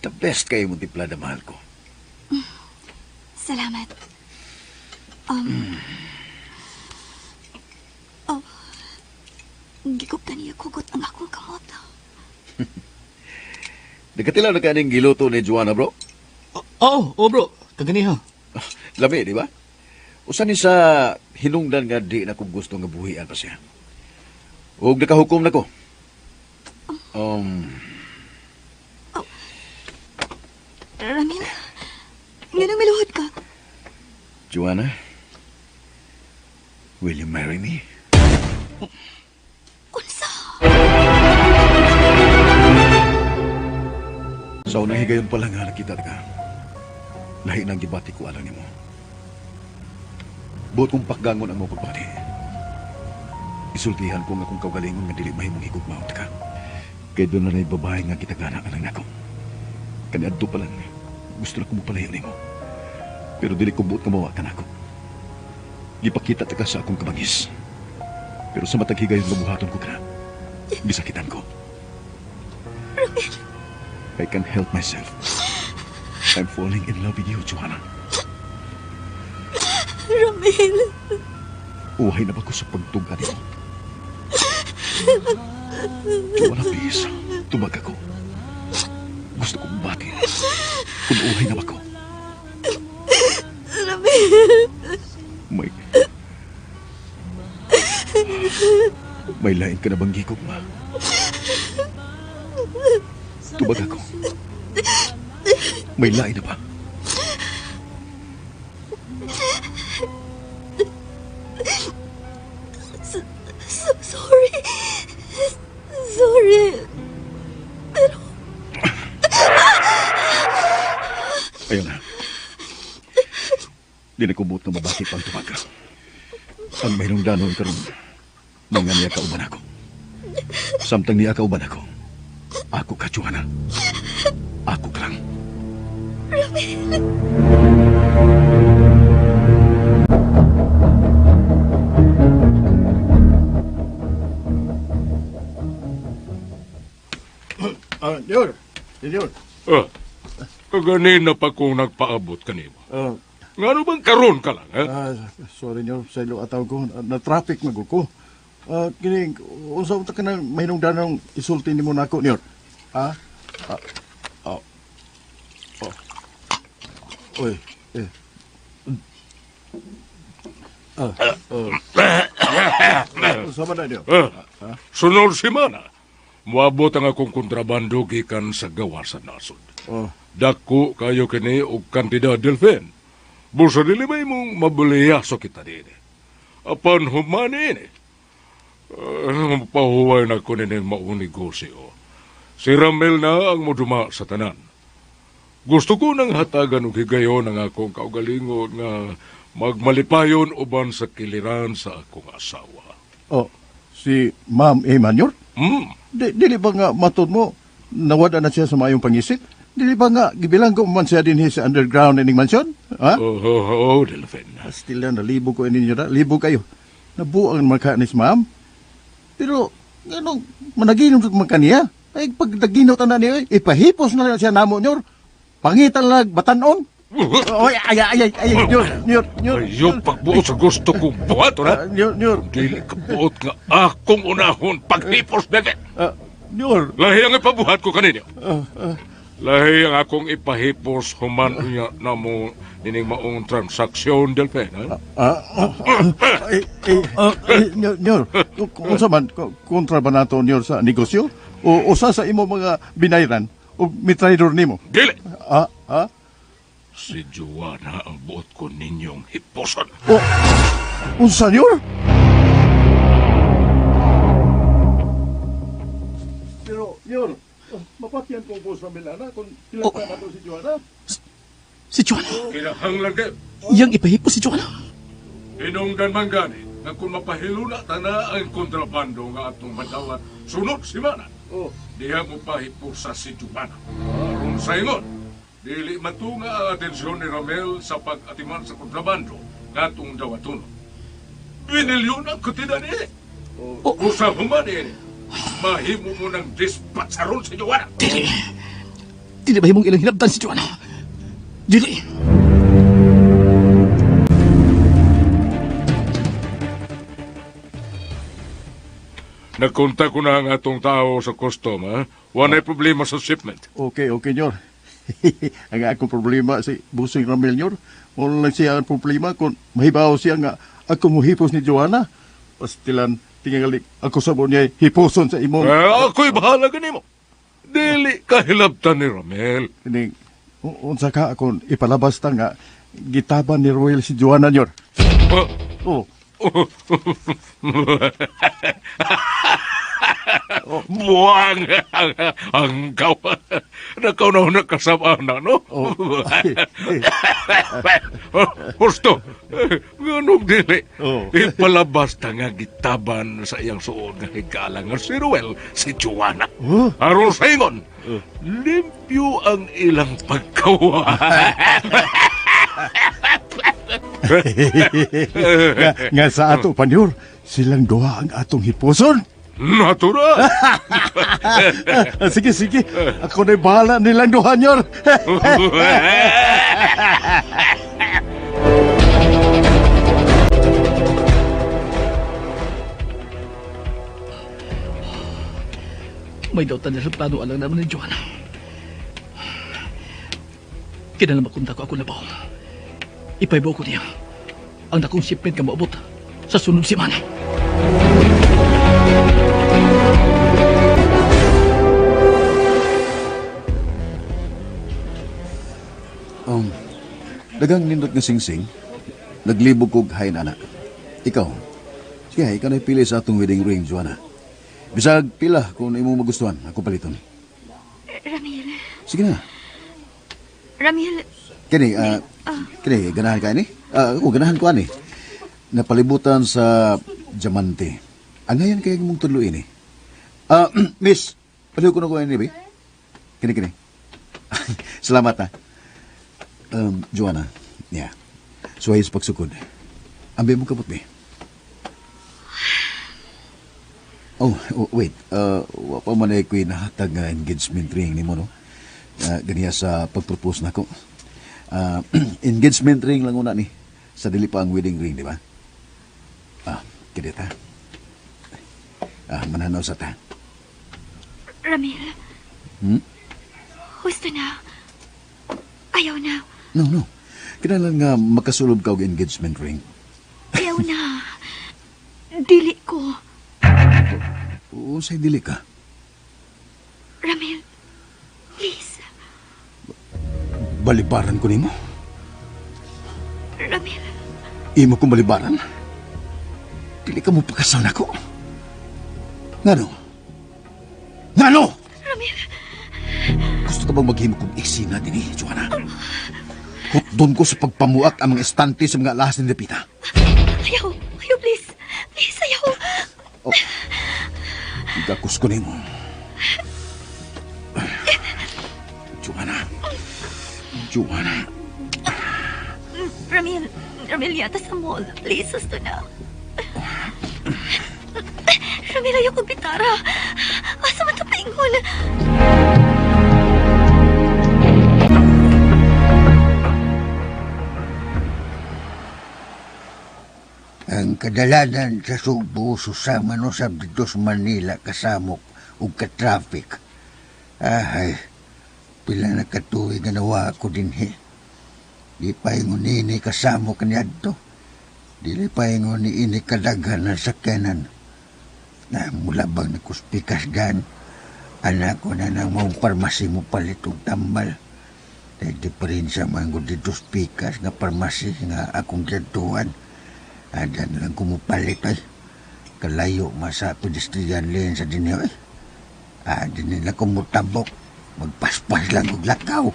The best kayo mong timplada, mahal ko. Salamat. Oh, gikop niya kugot ang akong kamot. Nagkatilaw na kaning giluto ni Joanna, bro? Oo, oh, bro. Kaganiha. Lami, di ba? Usa ni sa hinungdan nga di na kong gusto nga buhian pa siya. Ug nakahukom na ko. Ramil, nganong miluhod ka? Joanna, will you marry me? Unsa? Sa unang higayon pa lang nga nakita ka. Lahi nang gibati ko alang nimo. Buot kong pakgangon ang mga pagbati. Isultihan ko nga akong kaugalingon nga dili mahimong higugmaon ka. Kay doon na na'y babae nga kitagana alang nako. Kaniadto pa lang, gusto na ko mapalayo nimo. Pero dili ko buot nga mawa ka nako. Gipakita ta ka sa akong kabangis. Pero sa matag higayon nga buhaton ko kana, gisakitan ko. Ramil. I can't help myself. I'm falling in love with you, Joanna. Ramil. Uhay na ba ko sa pagtuga nimo? Joanna, please. Tubag ako. Gusto kong bati. Kung uhay na ba ko? Ramil. My May lain ka na bang gigugma? Tubag ako. May lain na ba? Sorry. Sorry. Pero... Ayun na. Di na kubot na mabati pang tumaga. Ang mayroong danon karon, mga niya kauban ako. Samtang niya kauban ako, ako ka, Joanna. Ako ka lang. Ramil. Ah, Nyor. Nyor. Ah, kaganina pa kong nagpaabot kanimo. Ah, Ngano bang karon ka lang, ha? ah, sorry, Nyor. Sa ilo ataw ko. Na-traffic mag ko. Ah, kini, unsa unta ka na mayroong danong isulti nimo nako, Nyor? Ha? Ah, oh. Oh. Oy, eh. Ah, oh. Unsa man na, Nyor? Ah, sunod semana, moabot ang akong kontrabando gikan sa gawa sa nasod. Oh. Dako kayo kini og kantidad Delfin. Busa dili may mong mabuliyaso kita dini. Apan humani ini. Mapahuway na ko nining maong negosyo. Si Ramel na ang moduma sa tanan. Gusto ko nang hatagan og higayon ang akong kaugalingon nga magmalipayon uban sa kiliran sa akong asawa. Oh, si Ma'am Emma, Nyor? Hmm. Dili ba nga matod mo, nawala na siya sa mayong pangisip? Dili ba nga gibilanggo man siya dinhi sa underground ining mansyon? Ha? Oh, oh, oh, Delfin. Still na, nalibo ko ninyo na. Libo kayo. Nabuang man ka ni ma'am. Pero, ano, managinom sa man kaniya. Ay, pag naginot na niya, ay, ipahipos na lang siya namo nyor. Pangitan lang, batanon. Oy, ay, ay, ay, ay, nyor, nyor, nyor. Ayaw pagbuot sa gusto kong buhat, ha? Nyor, nyor. Dili ka buot nga akong unahon paghipos na Nyor. Lahi ang ipabuhat ko kaninyo. Lahi ang akong ipahipos human unya na mo nining maong transaksyon, Delfin, ha? Ah, ah, ah, eh, eh, eh, Nyor, nyor, unsa man, kontra ba nato nyor sa negosyo? O usa sa imo mga binayran o mitraidor nimo? Dili! Ah, ah? Si Joanna ang buot ko ninyong hiposon. O, unsa nyor? Pero, nyor, mapatyan ko po sa Milana kung kilala na to si Joanna. Si Joanna. Kinahanglan kayo. Iyang ipahipo si Joanna. Hinungdan man gani nga kung mapahiluna tana ang kontrabando nga atong madawat sunod simana. Oh. Diha mo pahipusa si Joanna. Aron sa ingon, dili matunga ang atensyon ni Ramel sa pag-atiman sa kontrabando nga atong dawatono. Binilyon ang kutida niya. Oh. Usa human ini, mahimo mo ng dispatsaron si Joanna. Dili. Dili ba himong ilang hinabdan si Joanna? Dili. Nagkontak ko na ang atong tao sa custom, ha? Wala'y problema sa shipment. Okay, okay, nyor. Ang akong problema si Busing Ramil, nyor. Wala lang siya ang problema kung mahibaw siya nga ako muhipos ni Joanna. Pastilan, tingali, ako sa niya hiposon sa imong... Eh, ako'y bahala ganimo. Dili kahilabtan ni Ramel. Kining, unsa ka akong ipalabas ta nga gitaban ni Royal si Joanna, nyor. Oh. Oh. Buwang ang kaw. Nakaw na nakasama na, no? Oh. Husto, nganong dili. Oh. Ipalabas ta nga gitaban sa iyang suod nga higala nga si Ruel, si Joanna. Oh. Aron sa ingon, limpyo ang ilang pagkawa. Nga sa ato pa, nyor, silang duha ang atong hiposon. Natural. Sige, sige. Ako na'y bahala nilang duha, nyor. May dautan na sa plano alang naman ni Joanna. Kinala makunta ko ako na ba? Ipaibaw ko niya ang nakong shipment ka maabot sa sunod semana. Daghang nindot nga singsing. Naglibog kog hain ana. Ikaw. Sige, ikaw na pili sa atong wedding ring, Joanna. Bisag pila kung imong magustuhan, ako paliton. Ramil. Sige na. Ramil, Kini, kini ganahan ka ini? Ako ganahan ko ani. Napalibutan sa diamante. Angayan kay mong tudlo ini. Miss, palihog ko na ko ini, bi. Kini kini. Salamat ha. Joanna, yeah. Suway sa pagsukod. Ambi mo kapot, bi. Oh, wait. Wa pa man ay ko'y nahatag nga engagement ring nimo, no? Ganiya sa pag-propose nako. Engagement ring lang una ni. Sa dili pa ang wedding ring, di ba? Kidit ha. Mananaw sa ta. Ramil, Gusto na. Ayaw na. No, no. Kinahanglan nga makasulob ka og engagement ring. Ayaw na. Dili ko. Unsay dili ka? Ramil, please. Balibaran ko nimo. Ramil, Imo kong balibaran. Dili ka mo pakasal nako. Ngano? Ngano? Ramil. Gusto ka bang maghimo kong eksena dinhi, Joanna? Hutdon ko sa pagpamuak ang mga estante sa mga alahas ni Lupita. Ayaw. Ayaw, please. Please, ayaw. Oh. Igakos ko nimo. Joanna. Joanna. Ramil, Ramil, yata sa mall. Please, gusto na. Ramil, ayaw kong bitara. Asa man ito paingon? Ang kadalanan sa Sugbo, susama no sab dito sa Manila kasamok ug ka-traffic. Ahay, pila na katuig nga nawa ako dinhi. Di pa ingon nini kasamok niadto. Dili pa ingon ni ini kadaghan ng sakyanan. Na mula bang nakuspikas gan, anak ko na nang maong parmasi mo palit og tambal. Dahil diferensya man ko dito spikas nga parmasi nga akong giadtuan. Adan lang kumupalit ay. Kalayo masa pedestrian lane sa dinhi ay. Din nila kumutabok. Magpaspas lang og lakaw.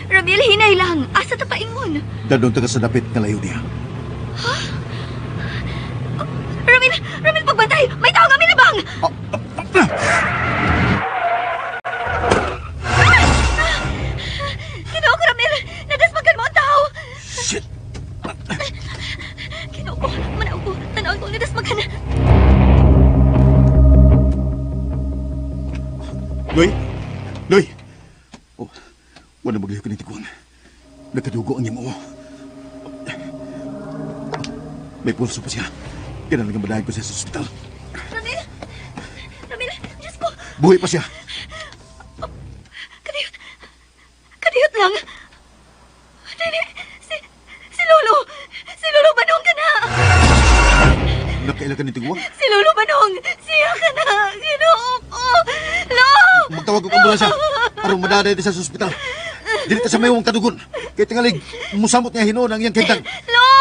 Ramil, hinay lang. Asa ta paingon? Dadon ta ka sa dapit nga layo niya. Ha? Ramil, Ramil, pagbantay! May tao nga milibang! Ginoo ko, Ramil! Nadasmagan mo ang tao! Shit! Ginoo ko, manaw ko, tanawin ko ang nadasmagan. Loy! Loy! Oh, wala magliho ka ni Tiguang. Nagkadugo ang imo. May pulso pa siya. Kailangan madahin ko siya sa ospital. Ramil! Ramil! Diyos ko! Buhay pa siya. Kadiyot! Kadiyot lang! Dili! Si Lolo! Si Lolo Banong ka na! Nakaila ka ni Tiguang? Si Lolo Banong! Siya ka na! Ginoo ko! Lo! Magtawag ko ambulansya. Aron madaday siya sa ospital. Dili ta sa mayong kadugon. Kay tingalig, musamot niya hinuon ang iyang kahimtang. Lo!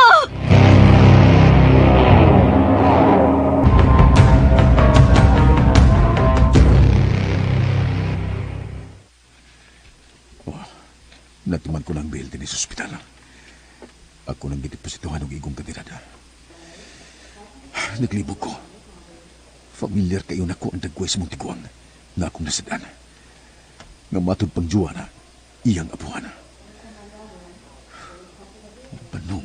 Oh, natiman ko ng bail din sa ospital. Ako nang gidepositohan og igong kandidata. Naglibog ko. Familiar kayo nako ang dagway sa mong tiguang nga akong nasadaan. Nga matod pang Juana, iyang apuhan. Banong.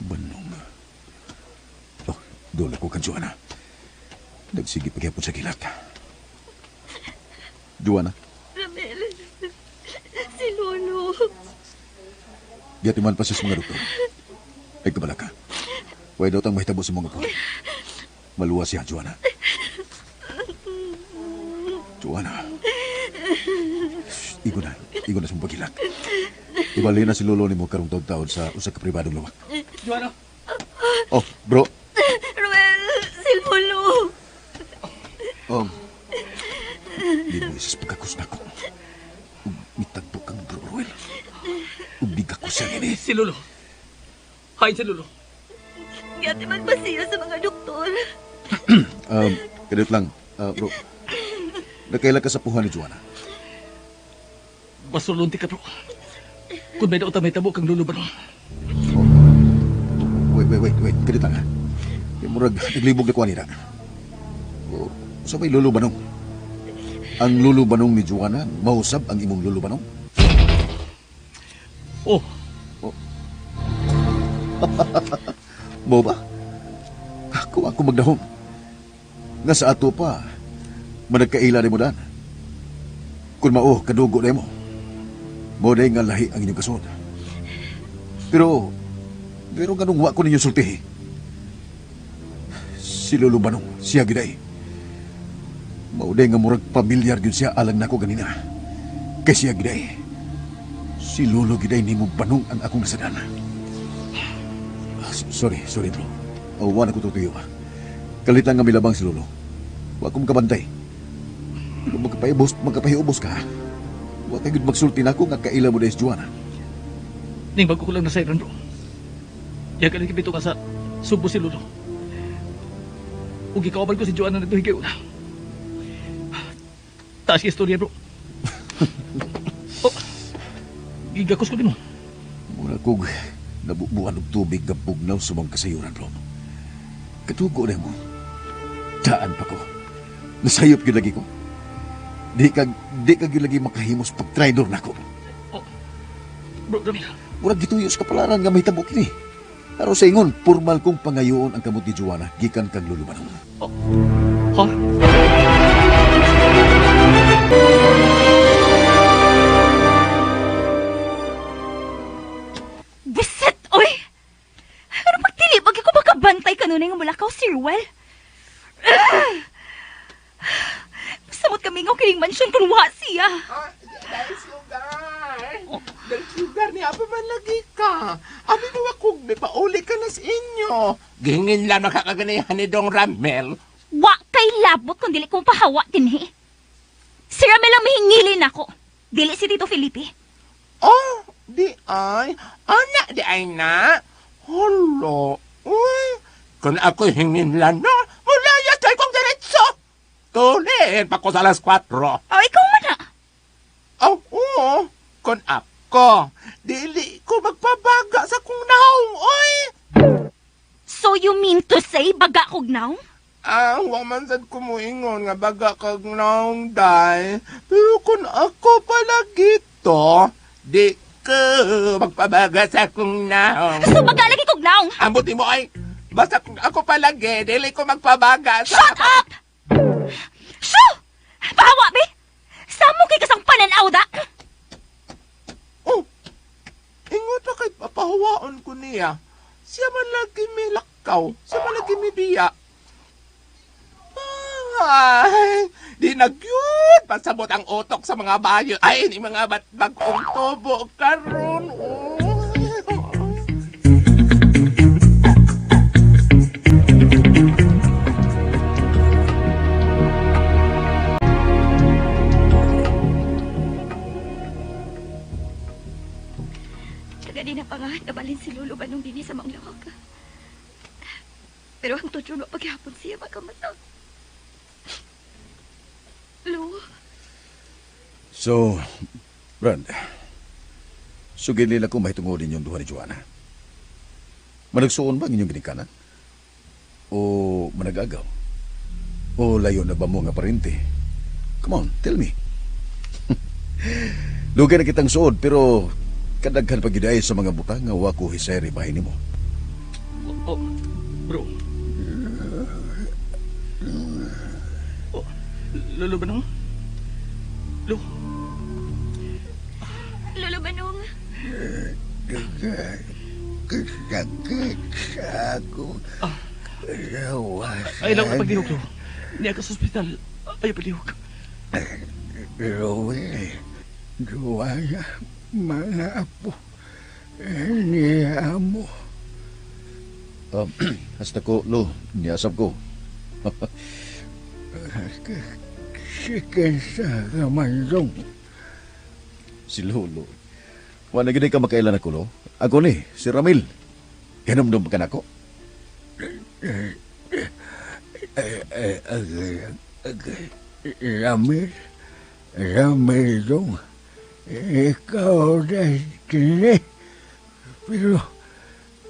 Banong. Oh, dola ko kan Juana. Nagsige pagyapon sa gilat. Juana. Ramil, si Lolo. Giyatiman pa siya sa mga doktor. Ay, kabala ka. Huwag daw tang mahitabo sa mga po. Maluwa siya, Juana. Juana. Shh, igo na. Igo na sa mong pagilak. Ibali na si Lolo nimo karong taon-taon sa usa ka pribadong luwak. Joanna! Oh, bro. Ruel, cellphone, Lo. Di mo isas pagkakos na ko. Ug mitagpo kang bro Ruel. Ug di ka ko siya ngini. Si Lolo. Hain si Lolo. Gati man ba siya sa mga doktor? Kadiyot lang, bro. Nakaila ka sa puhan ni Joanna. Basulunti ka, bro. Kung may daot may tabo kang Lolo Banong. Wait, wait, wait, wait. Kadiyot lang, ha? Kaya murag, naglibog na ko nila. Oh, sa may Lolo Banong. Ang Lolo Banong ni Joanna, mausab ang imong Lolo Banong? Oh. Oh. Mo ba? Ako magdahom. Nga sa ato pa, managkaila ni mo dan. Kung mao, kadugo na mo. Mo day nga lahi ang inyong kasod. Pero, pero ganong wa ko ninyo sultihi. Si Lolo Banong, siya giday. Mao day nga murag pamilyar gyud siya alang nako ganina. Kay siya giday. Si Lolo giday nimo Banong ang akong nasadan. Sorry, sorry bro. Oh, wala ko tutuyo. Kalit lang nga milabang si Lolo. Wa ko makabantay. Pero magkapahiubos ka. Wa kay gud magsulti nako nga kaila mo dahil si Joanna. Ning bago ko lang nasayran, bro. Yaga lang kibito ka sa subo si Lolo. Ug gikauban ko si Joanna nagtuhigay kay una. Taas ka istorya, bro. Oh, gigakos ko din mo. Mura kog nabubuan og tubig nga bugnaw sa mong kasayuran, bro. Katugo na mo. Daan pa ko. Nasayop gyud lagi ko. Di ka gyud lagi makahimos pag traidor nako. Oh, bro, Ramil. Murag gituyo sa kapalaran nga mahitabo kini. Aron sa ingon, formal kong pangayoon ang kamot ni Joanna gikan kang Lolo Banong. Oh. Ha? Bisit, oy! Ano pagdili, pag ko makabantay kanunay nga mulakaw si Ruel? Ah! Masamot kami nga kining mansyon kung wa siya. Dahil sugar. Dahil sugar niya, apa man lagi ka. Abi mo akong may pauli ka na sa inyo. Gihingin lang nakakaganihan ni Dong Ramel. Wa kay labot kung dili kong pahawa dinhi. Si Ramel ang mahingilin ako. Dili si Tito Felipe. Oh, di ay. Ana, di ay na. Holo. Uy, kung ako hingin lang na, mulaya tayo kong diretso. Tulin pa ko sa alas 4. Oh, ikaw man na. Oh, oo. Kung ako, dili ko magpabaga sa kong naong, oy. So you mean to say baga kog naong? Ah, wa man sad kumuingon nga baga kag naong, day. Pero kung ako pala gito, di ko magpabaga sa kong naong. So baga lagi kog naong? Ambot mo ay, basta kung ako palagi, dili ko magpabaga sa... Shut up! Shoo! Pahawa, be! Samo kay kasang pananaw da? Oh, ingon pa kay papahawaon ko niya. Siya man lagi may lakaw, siya man lagi may biya. Ay, di na gyud pasabot ang utok sa mga bayo. Ay, ni mga batbag-ong tubo karon. Oh. Taga di na pa nga, nabalin si Lolo Banong dinhi sa maong lawak. Pero ang tutro wa paghapon siya makamata. Lo, So, Brad, sugili lang ko mahitungod ninyong duha ni Joanna. Managsuon ba ang inyong ginikanan? O managagaw? O layo na ba mo nga parente? Come on, tell me. Dugay na kitang suod, pero kadaghan pa gyud ay sa mga butang nga wa ko hisayri bahin nimo. Oh, bro. Oh, Lolo Banong? Lo, Lolo Banong, Sakit sa ako. ay lang paglihok, Lo. Niya ka sa ospital. Ay, paglihok. Rowel, Joanna, Mga apo, niya mo. Hasta ko, lo, niyasab ko. Si kinsa ka man dong. Si Lolo. Wala gid ka makailan ako, lo. Ako ni, si Ramil. Hinumdum ka nako. Ramil, Ramil dong. Ikaw na kini.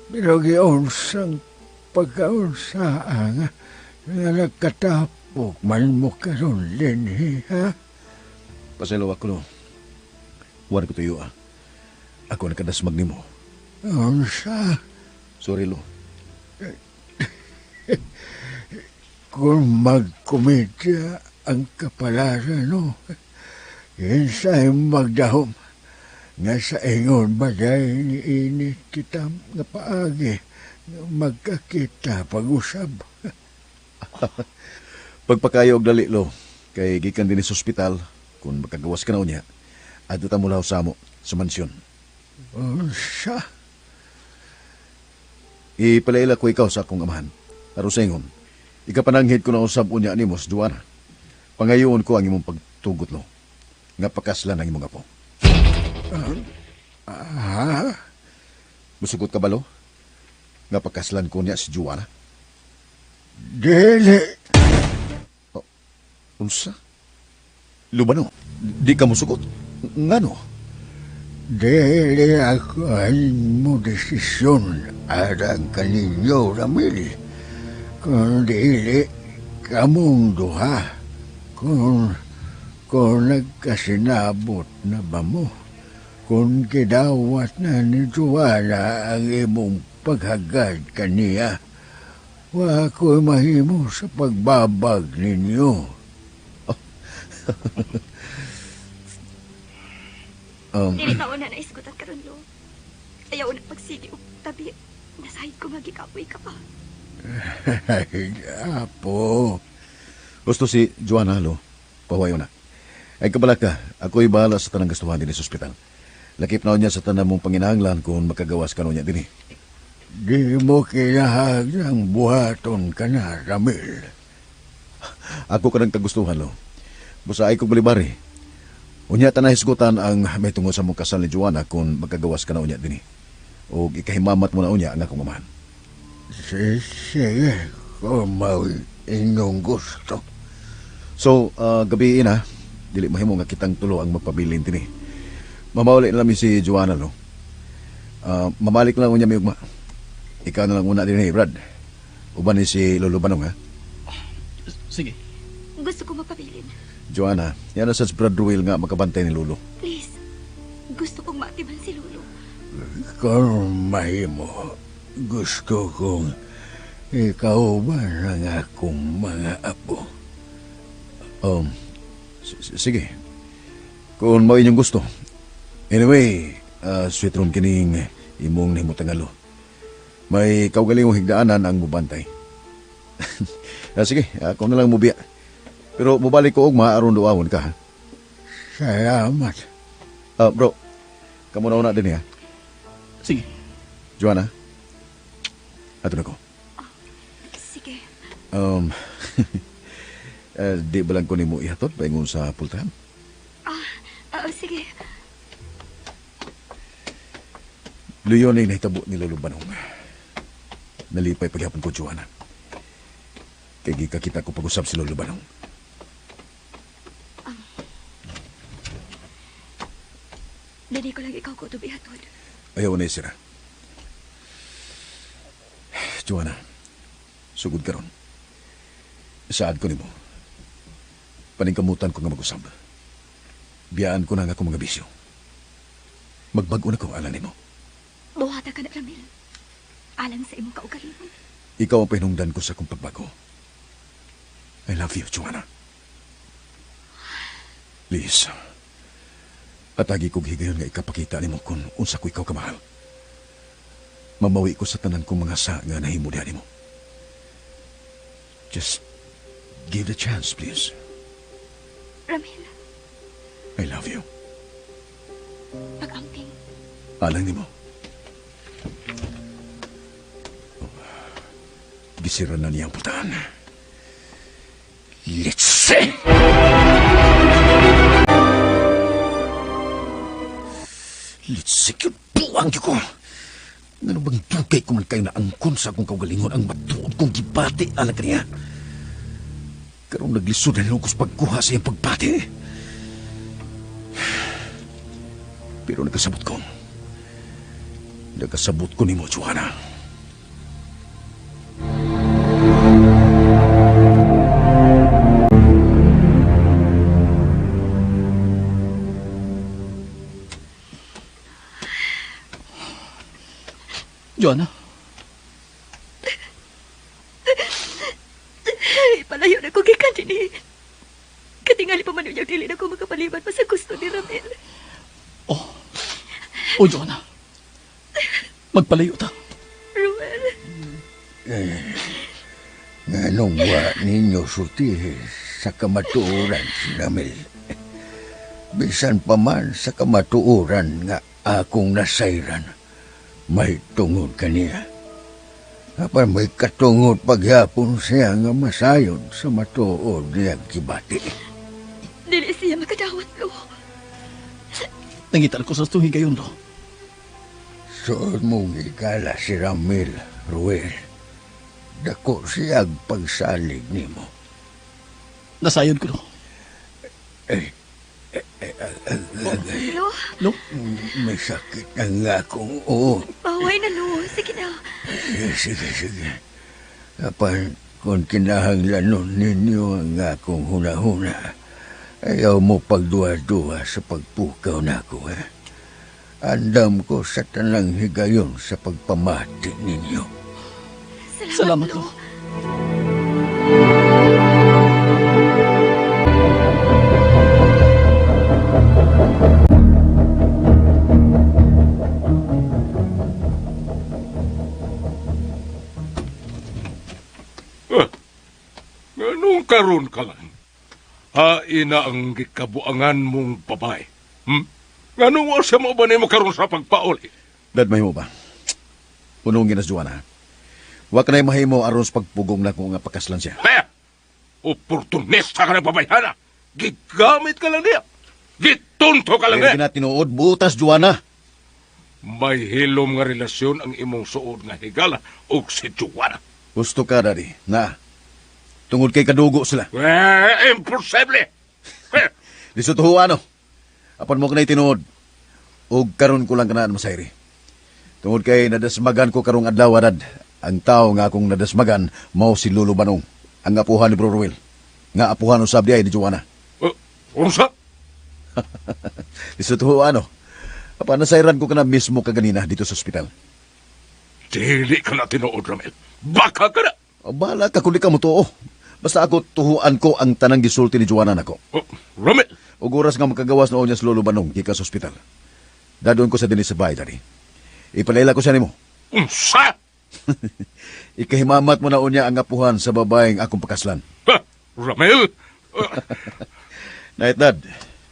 Pero giunsang pagkaunsa nga nga nagkatapok man mo karon dinhi, ha? Pasaylo ako, lo. Wala ko tuyo, ah. Ako nakadasmag nimo. Unsa? Sorry, lo. Kung magkomedya ang kapalaran, no? Kinsay magdahom nga sa ingon bagay ni init kita nga paagi nga magkakita pag-usab. Pagpakayo og dali, lo. Kay gikan din sa ospital, kung makagawas ka na unya, adto ta mulaw sa amo, sa mansyon. Unsa? Ipalaila ko ikaw sa akong amahan. Aron sa ingon, ikapananghid ko na usab unya nimo sa Juana. Pangayoon ko ang imong pagtugot, lo. Nga pakaslan ang imong apo. Ha? Musugot ka ba, lo? Nga pakaslan ko niya si Juana? Dili. Oh, unsa? Lubano, di ka musugot? Ngano? Dili ako ang mo desisyon arang kaninyo, Ramil. Kung dili, kamong duha. Kung nagkasinabot na ba mo? Kung kidawat na ni Juana ang imong paghagad kaniya, wa ko'y mahimo sa pagbabag ninyo. Dili taon na naisgutan karon, lo. Ayaw na pagsigi og tabi. Nasahid ko nga gikapoy ka pa. Ay, apo. Gusto si Joanna, lo. Pahuwayo na. Ay kabala ka, ako'y bahala sa tanang gastuhan din sa ospital. Lakip na niya sa tanan mong panginahanglan kung makagawas ka niya din. Di mo kinahanglang buhaton ka na, Ramil. Ako ka ng kagustuhan, lo. Busa ay kong balibari. Unya ta nahisgutan ang may tungod sa mong kasal ni Joanna kung makagawas ka na unya din. O ikahimamat mo na unya ang akong amahan. Sige, kung mao inyong gusto. So, gabi na, dili mahimo nga kitang tulo ang magpabilin dinhi. Mamawali na lang si Joanna, no? Mamalik lang unya mi ugma. Ikaw na lang una dinhi, Brad. Uban ni si Lolo Banong, ha? Sige. Gusto ko magpabilin. Joanna, yan na sa Brad Ruel nga makabantay ni Lolo. Please, gusto kong maatiman si Lolo. Kung mahimo, gusto kong ikaw ba ng akong mga apo? Sige. Kung mao inyong gusto. Anyway, sweet room kining imong nahimutang alo. May kaugalingong higdaanan ang mubantay. Sige, ako na lang mubiya. Pero mubalik ko ugma aron duawon ka. Ha? Salamat. Bro, kamo na una din ha. Sige. Joanna, ato na ko. Sige. Di ba lang ko nimo ihatod paingon sa pultahan? Sige. Luyon ay nahitabo ni Lolo Banong. Nalipay paghapon ko, Joanna. Kay gikakita ko pag-usap si Lolo Banong. Dili ko lang ikaw ko ito ihatod. Ayaw na, Isira. Joanna, sugod karon. Saad ko nimo. Paningkamutan ko nga mag-usab. Biyaan ko na nga akong mga bisyo. Magbag-o na ko, alam nimo. Buhata ka na, Ramil. Alang sa imong kaugalingon. Ikaw ang pahinungdan ko sa akong pagbago. I love you, Joanna. Please. Atagi kog higayon nga ikapakita nimo kung unsa ko ikaw kamahal. Mamawi ko sa tanan kong mga sa nga nahimo diha nimo. Just give the chance, please. Ramil. I love you. Pag-amping. Alang nimo. Gisira na niya ang putahan. Let's see! Let's see, yun buwang ko! Ngano bang dugay ko man kayo na angkon sa akong kaugalingon ang matuod kong gibati alang kaniya? Karong naglisod na nilong pagkuha sa iyang pagbati. Pero nagkasabot ko. Nagkasabot ko nimo, Joanna. Joanna, Ay, palayo na ko gikan dinhi. Katingali pa man unyag dili na ko makapaliban pa sa gusto ni Ramil. Oh, Joanna. Magpalayo ta. Ruel, Nganong wa ninyo sultihi sa kamatuoran si Ramil. Bisan pa man sa kamatuoran nga akong nasayran, may tungod kaniya. Apan may katungod paghapon siya nga masayon sa matuod niyang gibati. Dili siya makadawat, Lo. Nangitan ko sa tuwing gayon, Lo. Suod mong higala si Ramil, Ruel. Dako siyang pagsalig nimo. Nasayon ko, Lo. Lo? Lo? May sakit na nga akong uot. Baway na, Lo. Sige na. Sige, sige. Apan, kung kinahanglanon ninyo ang akong hunahuna, ayaw mo pagduha-duha sa pagpukaw na ako, eh. Andam ko sa tanang higayon sa pagpamati ninyo. Salamat, Lo. Anong karon ka lang? Hain na ang gikabuangan mong babae. Nganong wa siya mo ba nimo karon sa pagpauli? Dad, mahimo ba? Punong ginas, Joanna. Wa ka na mahimo aron sa pagpugong na kung nga pakaslan siya. Kaya, oportunista ka na babayhana. Gigamit ka lang niya. Gitunto ka lang Pero niya. ginatinuod, butas, Joanna. May hilom nga relasyon ang imong suod nga higala og si Joanna. Gusto ka, Daddy, na tungod kay kadugo sila. Eh, imposible! Lisod ho, ano? Apan mo kanay tinuod. Og karon ko lang kanaan masayri. Tungod kay nadasmagan ko karong adlaw, Dad. Ang tao nga akong nadasmagan mao si Lolo Banong, ang apuhan ni Bro Ruel. Nga apuhan usab di ay ni Joanna. Unsa? Lisod ho, ano? Apan nasayran ko kana mismo kaganina dito sa ospital. Dili ka na tinuod, Ramel. Baka ka na! O, bahala ka kung di ka mo tuo. Basta ako tuhuan ko ang tanang gisulti ni Joanna nako. Oh, Ramel! Og oras nga makagawas noon niya sa Lolo Banong gikan sa ospital. Dadon ko sa dinhi sa bahay, Daddy. Ipalaila ko siya nimo. Unsa? Ikahimamat mo na unya ang apuhan sa babaeng akong pakaslan. Ha, Ramel? Night, Dad.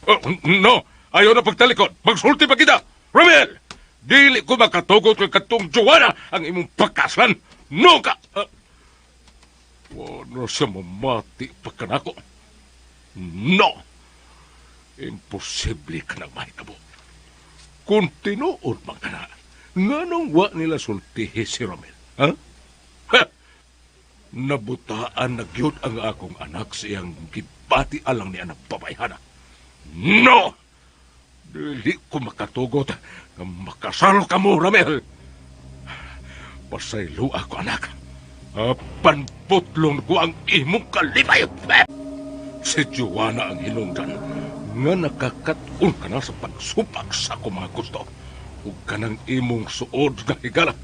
Oh, no! Ayaw na pagtalikod. Magsulti pa kita! Ramel! Dili ko makatugot kay katong Joanna ang imong pakaslan. No ka! Wala siya mamati pa kanako. No! Imposible ka na mahitabo. Kung tinuod man ka na, nganong wa nila sultihi si Ramel? Ha? Ha? Nabutaan na gyud ang akong anak sa iyang gibati alang ni anak babayhana. No! Dili ko makatugot nga makasal ka mo, Ramel. Pasaylo ako, anak. Panputlon ko ang imong kalipay. Si Joanna ang hinungdan nga nakakatun ka na sa pagsupak sa akong mga gusto ug kanang imong suod nga higala.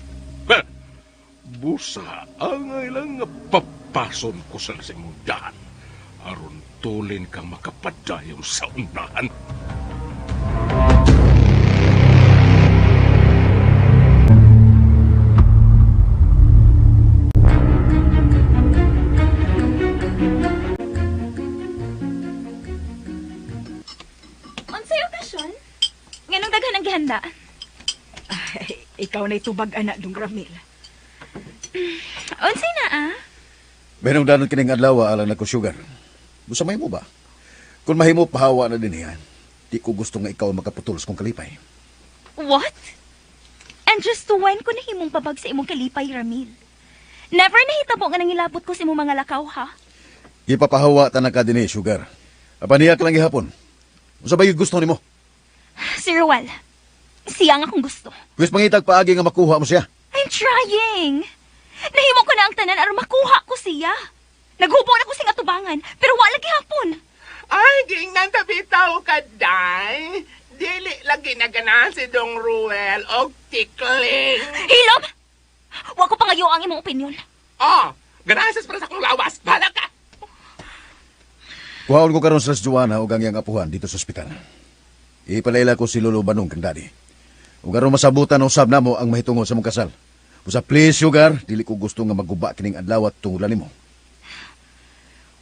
Busa ang ilang papason ko sa imong daan aron tulin kang makapadayon sa unahan. Unsay okasyon? Nganong daghan ang gihanda? Ay, ikaw na itubag anak dong Ramil. Unsay na ah? Meron danon kining adlaw alang nako sugar. Busa mahimo ba? Kung mahimo pahawa na din yan. Di ko gusto nga ikaw ang makaputol sa kong kalipay. What? And just when ko nahimong babag sa imong kalipay, Ramil. Never nahitabo nga nangilabot ko sa imong mga lakaw, ha? Gipapahawa ta na ka dinhi, sugar. Apan niya ka lang gihapon. Unsa ba yung gusto nimo? Si Ruel. Siya ang akong gusto. Pwes pangitag paagi nga makuha mo siya. I'm trying. Nahimo ko na ang tanan aron makuha ko siya. Naghubo na ko sing atubangan, pero wala gihapon. Ay, giingnan tabi tao ka, day. Dili lagi naganahan si Dong Ruel og tikling. Hilom! Wa ko pangayo ang imong opinion. Oh, ganahan sa para sa akong lawas. Bahala ka. Kuhaon ko karon sa Joanna ug ang iyang apuhan dito sa ospital. Ipalayla ko si Lolo Banong kang daddy. Ug aron masabutan usab namo ang mahitungod sa mong kasal. Usa please sugar, dili ko gusto nga maguba kining adlaw at tungulan nimo.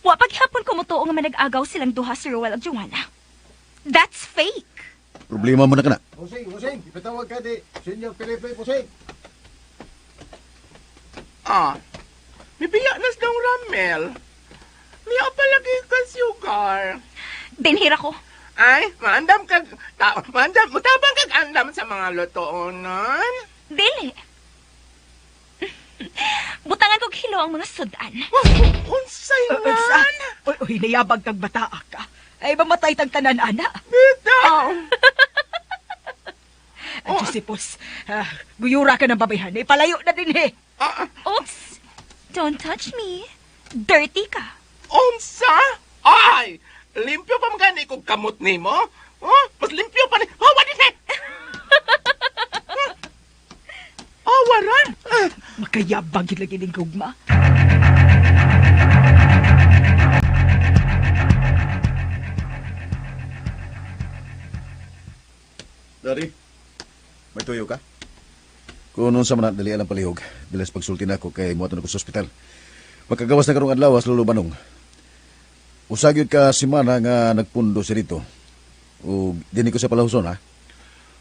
Wa paghapon ko motuo nga manag-agaw silang duha si Ruel ug Joanna. That's fake. Problema mo na kana. Pusing, pusing, ipatawag ka di Senior Felipe, pusing. Ah, mibiya na si Dong Ramel. Miya palagi ka, sugar. Dinhira ko. Ay, maandam kag, ta, maandam, mutabang kag andam sa mga lotoonan. Dili. Butangan kog hilo ang mga sudan. Unsay nan? Uy, uy, nayabag kag bataa ka. Ay, mamatay tang tanan, ana. Bitaw! Oh. Josepos, guyura ka ng babayhan. Ipalayo na din eh. Oops! Don't touch me. Dirty ka. Unsa? Ay! Limpyo pa man gani kog kamot nimo? Oh, mas limpyo pa ni. Oh, wala ni. Oh, waran. Makayabag yun lagi ning gugma. Daddy, may tuyo ka? Kung noon sa mga dali alang palihog, bilas pagsulti na ako kay muadto na ko sa ospital. Makagawas na karong adlaw as Lolo Banong. Usag yun ka simana nga nagpundo si rito. O dinhi ko sa palahusson ha.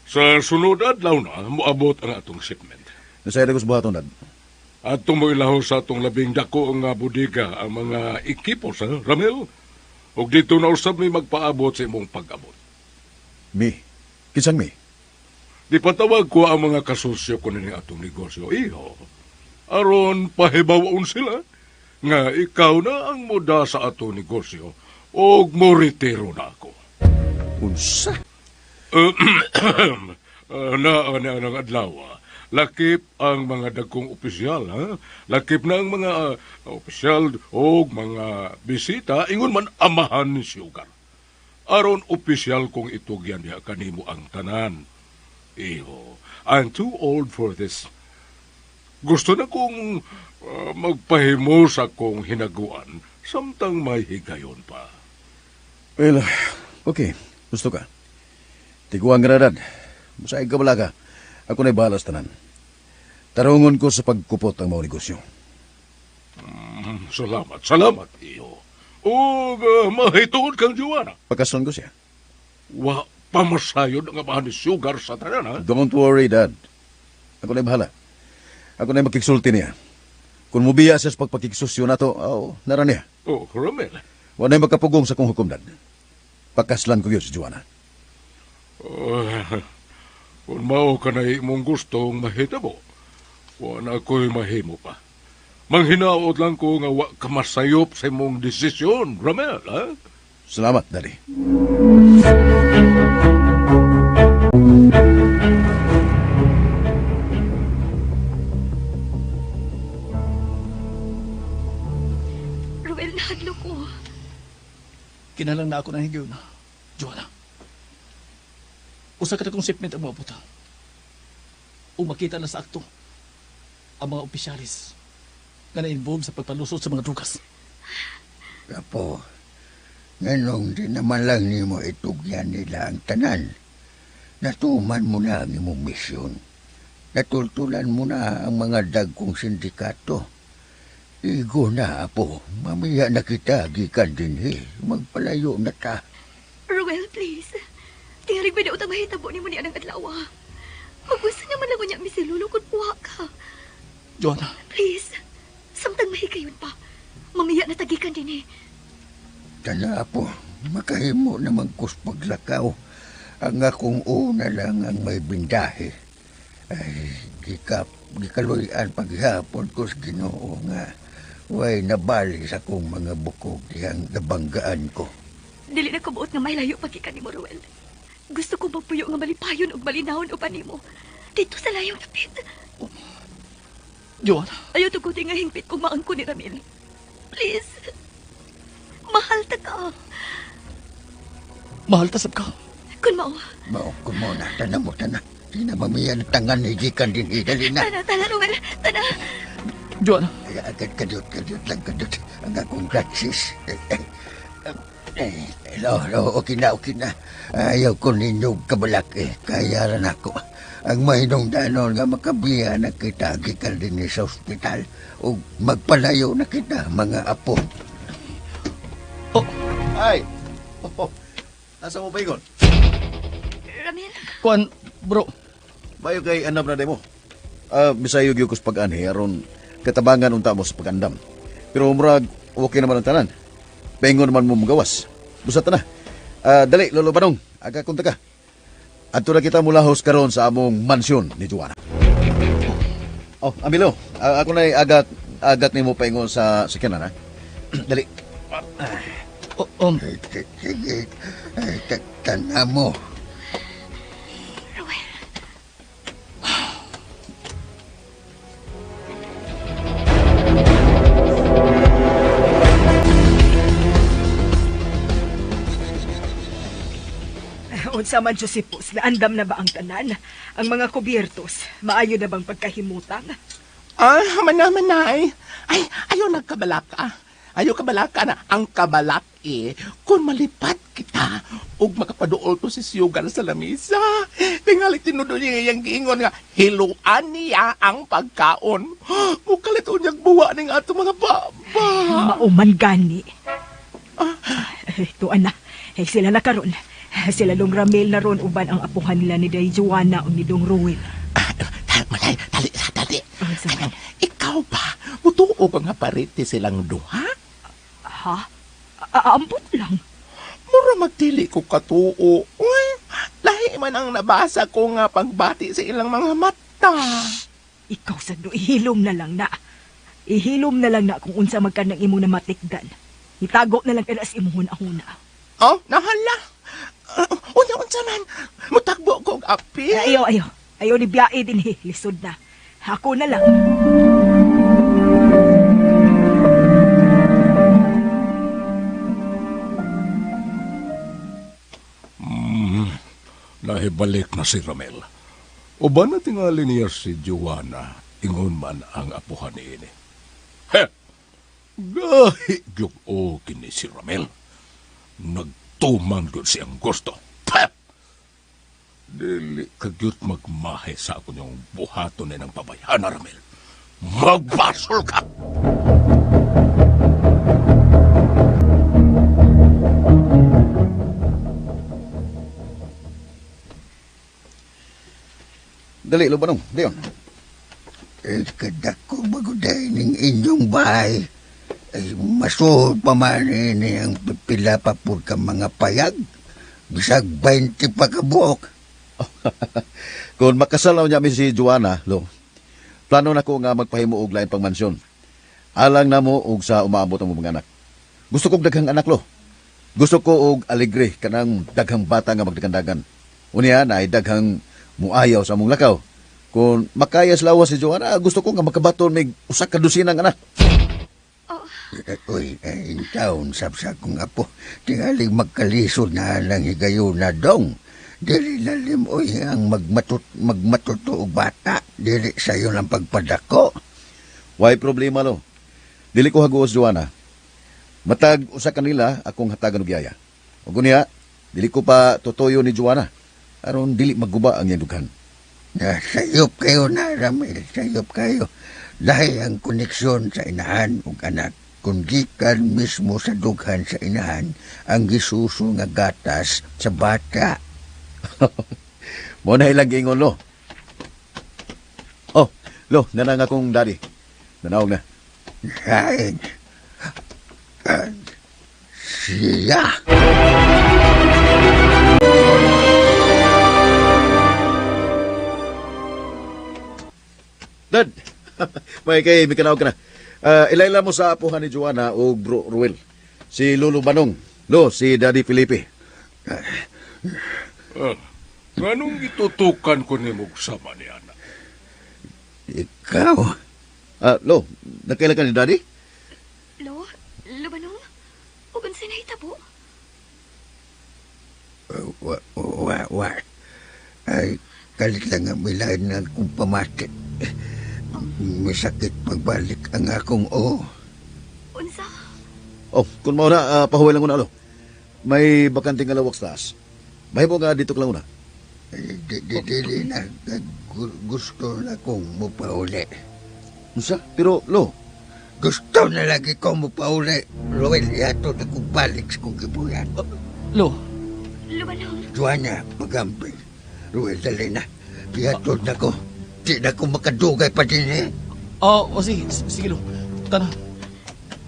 Sa sunod adlaw na, moabot ang atong shipment. Nasaya na ko sa buhaton, Dad. Atong mo ilaho sa atong labing dako nga bodega ang mga ekipo sa Ramil. Ug dito na usab mi magpaabot sa imong pag-abot. Mi? Kinsang mi? Di patawag ko ang mga kasosyo ko nining atong negosyo, iho. Aron pahibaw-on sila nga ikaw na ang muda sa atong negosyo og moretiro na ako. Unsa? Naa na ang adlaw. Lakip ang mga dagkong opisyal, ha? Lakip na ang mga opisyal og mga bisita ingon man amahan ni Sugar. Aron opisyal kong itugyan diha kanimo ang tanan. Iho, I'm too old for this. Gusto na kong magpahimo sa kong hinaguan samtang may higayon pa. Well, okay. Gusto ka. Tiguang nga na, Dad. Musaig ka bala ka. Ako na'y bahala sa tanan. Tarungon ko sa pagkupot ang mga negosyo. Salamat, salamat, iho. Ug mahituod kang Joanna. Pagkaslon ko siya. Wa pamasayod ang amahan ni Sugar sa tanan, ha? Don't worry, Dad. Ako na'y bahala. Ako na'y makiksulti niya. Kung mubiya siya sa pagpakiksusyo na to, oh, nara niya. Oh, Ramel. Wa na'y makapugong sa kong hukom, Dad. Pagkaslan ko yun si Joanna. Oh, kung mao ka na imong gustong mahitabo, wa na ko'y mahimo pa. Manghinaot lang ko nga wa ka masayop sa imong desisyon, Ramel, ha? Salamat, Daddy. Ruel, nahadlo ko. Kinalang na ako ng higayon, Joanna. Usa ka na kong shipment ang mabuta. O makita na sa akto ang mga opisyalis nga na-involve sa pagpalusot sa mga drugas. Kapo, nganong di naman lang nimo itugyan nila ang tanan. Natuman mo na ang imong misyon. Natultulan mo na ang mga dagkong sindikato. Igo na, apo. Mamiya na kita, gikan dinhi. Magpalayo na ta. Ruel, please. Tingalig ba daot ang mahitabo nimo ni anang adlaw? Magwasa naman lang unya mi si Lolo kung puha ka. Joanna. Please, samtang mahikayon pa. Mamiya na tagikan din eh. Tana po, makahimo naman kus paglakaw. Ang akong una lang ang may bindahe. Ay, gikaluyan paghapon ko sa Ginoo nga. Way nabali sa akong mga bukog dihang nabanggaan ko. Dili na ko buot nga mahilayo pagikan nimo, Ruel. Gusto ko magpuyo nga malipayon ug malinawon uban nimo. Dito sa layong dapit. Joanna. Ayaw tuguti nga hingpit kong maangko ni Ramil. Please. Mahal ta ka. Mahal ta sab ka. Kun mao. Mao ko mo na, tana mo, tana. Di na mamiya ng tangan ni gikan din, dali na. Tana, tana, Ruel. Tana. Joanna. Ay, agad kadot, kadot lang, kadot. Ang akong crutches. Hello, hello, okay na, okay na. Ayaw ko ninyo kabalak eh. Kaya rin ako. Ang mahinungdanon nga makabiya na kita gikan din sa ospital o magpalayo na kita, mga apo. Oh. Ay! Oh, asa mo paingon? Ramil? Kuan, bro. Bayo kay anam na demo. Misayo gyud ko sa pag-anhi aron katabangan unta mo sa pag-andam. Pero murag okay naman ang tanan. Paingon naman mo mugawas. Busa ta na. Dali, Lolo Banong, aga kunta ka. Adto na kita mulahos karon sa among mansyon ni Juana. Oh, Amilo, ako na agak nimo paingon sa sakyanan, ha? Dali. Sige, tana mo. Ruel. Unsa man, Josepus, naandam na ba ang tanan? Ang mga kubyertos, maayo na bang pagkahimutang? Ah, manay. Ay, ayaw nagkabalaka. Ayaw kabalaka na ang kabalak eh. Kung malipat kita, ug makapaduol to si Sugar sa lamisa. Tingali tinudo niya yung giingon nga, hiluan niya ang pagkaon. Mukalit unyag buwa ning ato mga baba. Mauman gani. Ito, ana. Ay, sila na karon. Sila dong Ramil na ron uban ang apuhan nila ni Day Joanna o ni Dong Ruel. Malay, dali, dali. Ano, ikaw ba? Mutuo ka nga parete silang duha? Ha? Aambot lang. Mura magdili ko katuo. Uy, lahi man ang nabasa ko nga pagbati sa ilang mga mata. Ikaw sa do, ihilom na lang na. Ihilom na lang na kung unsa magkanang imo na matikdan. Itago na lang kada sa imuhon ahuna. Oh, nahala. Unsa man? Mutakbo ko og apil. Ayaw, ayaw. Ayaw ni biyae din eh. Lisod na. Ako na lang. Nahibalik na si Ramel. Uban na tingali niya si Joanna, ingon man ang apuhan niini. He! Gahi gyud o kini si Ramel. Nagtumang gyud siyang gusto. Pah! Dili ka gyud magmahe sa akong yung buhaton ni ng pabayhana, Ramel. Magbasol ka! Dali, Lolo Banong. Diyon. Kadako baguday ning inyong bahay. Ay, masuhod pa man ini ang pipila pa po ka mga payag. Bisag 20 pa kabuok. Kung makasalaw niya mi si Joanna, lo, plano na ko nga magpahimo og lain pang mansyon. Alang namo og sa umaabot ang mga anak. Gusto kog daghang anak, lo. Gusto ko og alegre kanang daghang bata nga magdagandagan. Unya na ay daghang muayaw sa among lakaw. Kung makaya sa lawas si Joanna, gusto ko nga makabaton mig usa ka dosinang anak. Uy, in town, sabsa kong apo. Tingaling magkalisod na lang higayon na dong. Dili lalim, uy, ang magmatuto og bata. Dili sayo lang pagpadako. Why problema, lo? Dili ko haguos, Joanna. Matag usa kanila akong hatagan og yaya. Ug unya, dili ko pa tutoyo ni Joanna. Aron dili magguba ang iyang dughan. Na, sayop kayo na, Ramil. Sayop kayo. Lahi ang koneksyon sa inahan ug anak. Kung gikan mismo sa dughan sa inahan, ang gisuso nga gatas sa bata. Mo na ilang giingon, lo. Oh, lo, nanang akong daddy. Nanawag na. Kain. Siya. Dad, may kay mikanawag ka na. Ilayla mo sa apuhan ni Joanna o Bro Ruel. Si Lolo Banong. Lo, si Daddy Felipe. Ah, nganong gitutukan ko nimo sama ni ana? Ikaw? Lo, nakailan ka ni Daddy? Lo, Lubanong, ug unsa nahitabo? Wa, wa, wa. Ay, kalit lang ang milain na akong pamati. May sakit pagbalik ang akong oo. Unsa? Oh, kung mao na, pahuway lang una, lo. May bakanting alawak sa taas. Mahimo nga dito ka lang una. Dili na. Gusto na kong mupauli. Unsa? Pero, lo? Gusto na lagi ko mupauli. Ruel, yato na kong balik sa kong gibuyan. Lo? Lubanong. Joanna, pagambing. Ruel, dali na. Yato na ko. Di na ko makadugay pa din eh. Oh, oh sige, sige lo. Tara.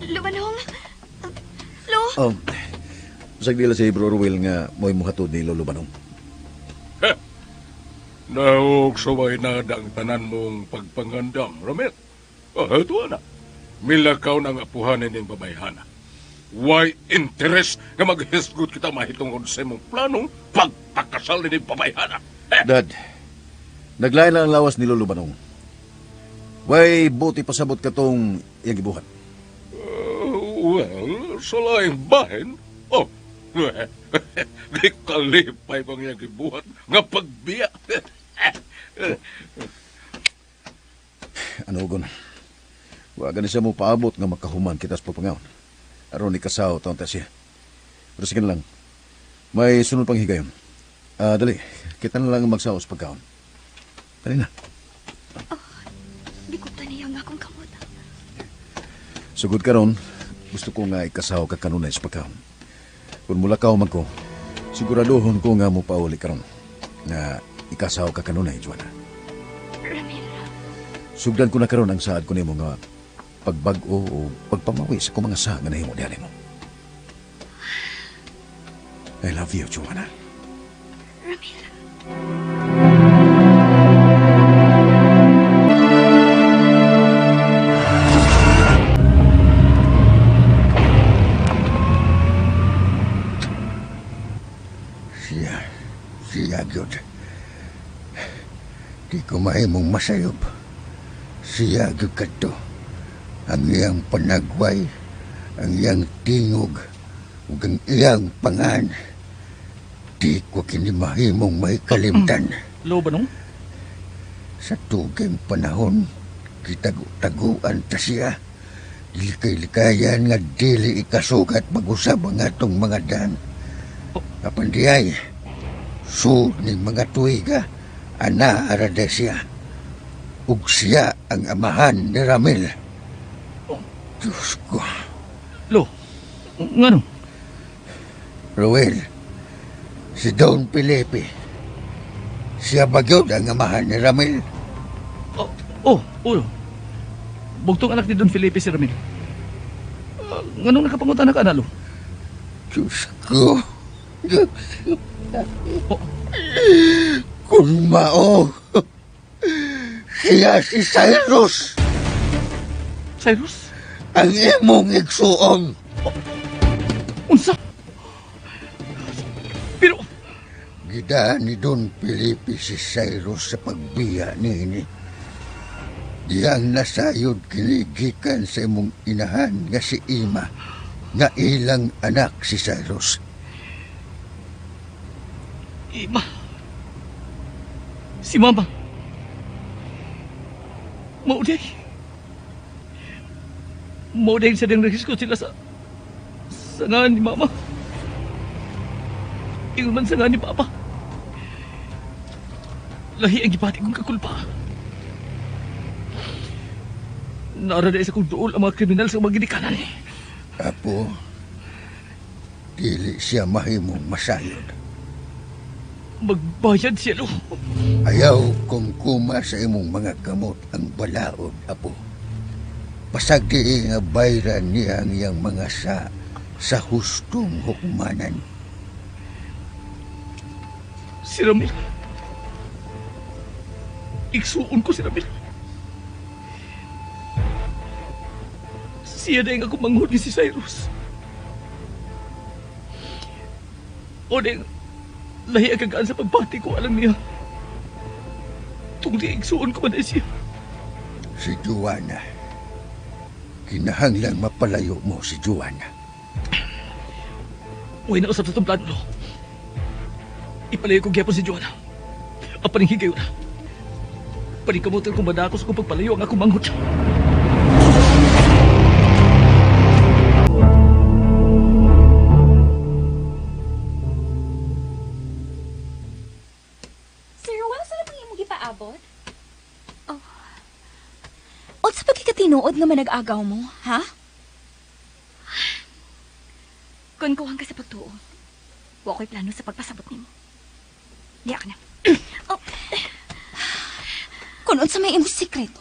Lubanong. Lo? Oh, sagdi lang si Bro Ruel nga mo'y muhatod ni Lolo Banong. Naog suway na ang tanan mong pagpangandam, Romel. Oh, ito na. Milakaw na ang apuhanin ng babayhana. Why interest nga maghisgot kita mahitungod sa imong planong pagpakasal ni babayhana? Dad, naglain lang ang lawas ni Lolo Banong. Way buti pasabot ka tong iyang gibuhat. Well, sa laing bahin, oh, di kalipay bang iyang gibuhat nga pagbiya. Ano, Gon? Wa gani siya mo paabot nga makahuman kita sa pagpangaon. Aron ni kasaw taon ta siya. Pero sige na lang. May sunod pang higayon. Dali, kita na lang magsaos pagkaon. Dali na. Oh, bikutan niya ang akong kamot. Sugod karon, gusto ko nga ikasaw ka kanunay sa pagkaon. Kung mulakaw man ko, siguraduhon ko nga mo pauli karon nga ikasaw ka kanunay, Joanna. Ramil. Sugdan ko na karon ang saad ko nimo nga pagbag-o o pagpamawi sa kong mga sa nga nahimo diha nimo. I love you, Joanna. Ramil. Siya, siya gyud. Di ko mahimong masayop. Siya gyud kadto. Ang iyang panagway, ang iyang tingog, ug ang iyang pangan. Di ko kini mahimong mahikalimtan. Lo ba nung? Sa tuging panahon, kitagu-taguan ta siya. Likay-likayan nga dili ikasugat mag-usab ang atong mga dan. Apan di ay, sud ni mga tuiga, ana arada siya. Ug siya ang amahan ni Ramil. Diyos ko. Lo, ngano? Ruel, si Don Felipe. Siya ba gyud ang amahan ni Ramil? Oh, oh, oh. Bugtong anak ni Don Felipe si Ramil. Nganong nakapangutan na ka, Lo? Diyos ko. Diyos ko. Oh. Kung mao, siya si Cyrus. Cyrus? Ang imong igsuon. Oh. Unsa? Pero... Gidaan ni Don Felipe si Cyrus sa pagbiya niini. Diyang nasayod kinigikan sa imong inahan nga si Ima, nga ilang anak si Cyrus. Ima? Si Mama? Mauday. Mauday sa diyang nagisko sila sa nga ni Mama. Ingon man sa nga ni Papa. Lahi ang gibati kong kakulpa. Nara na isa kong duol ang mga kriminal sa mga ginikanan. Apo, dili siya mahimong masayod. Magbayad siya, lo. Ayaw kumkuma sa imong mga kamot ang balaod, apo. Pasagdi nga bayran niya ang iyang mga sa hustong hukmanan. Si Ramil. Igsuon ko si Ramil. Siya na yung ako manghod ni si Cyrus. O na yung lahi ang kagaan sa pagbati ko alam niya. Tungdi igsuon ko man na siya. Si Juana. Kinahanglang mapalayo mo si Juana. Uy, nausap sa itong plano, no? Ipalayo ko gyapon si Joanna. Ang paninghigayo na. Paningkamutan kong madakos kung pagpalayo ang akong manghod. Sir, wala sa labang imong gipaabot? Oh. Unsa pa kikatinuod nga manag-agaw mo, ha? Kung kuwang ka sa pagtuo, wa ko'y plano sa pagpasabot nimo. Diya ka na. Oh. Kung unsa may imong sikreto,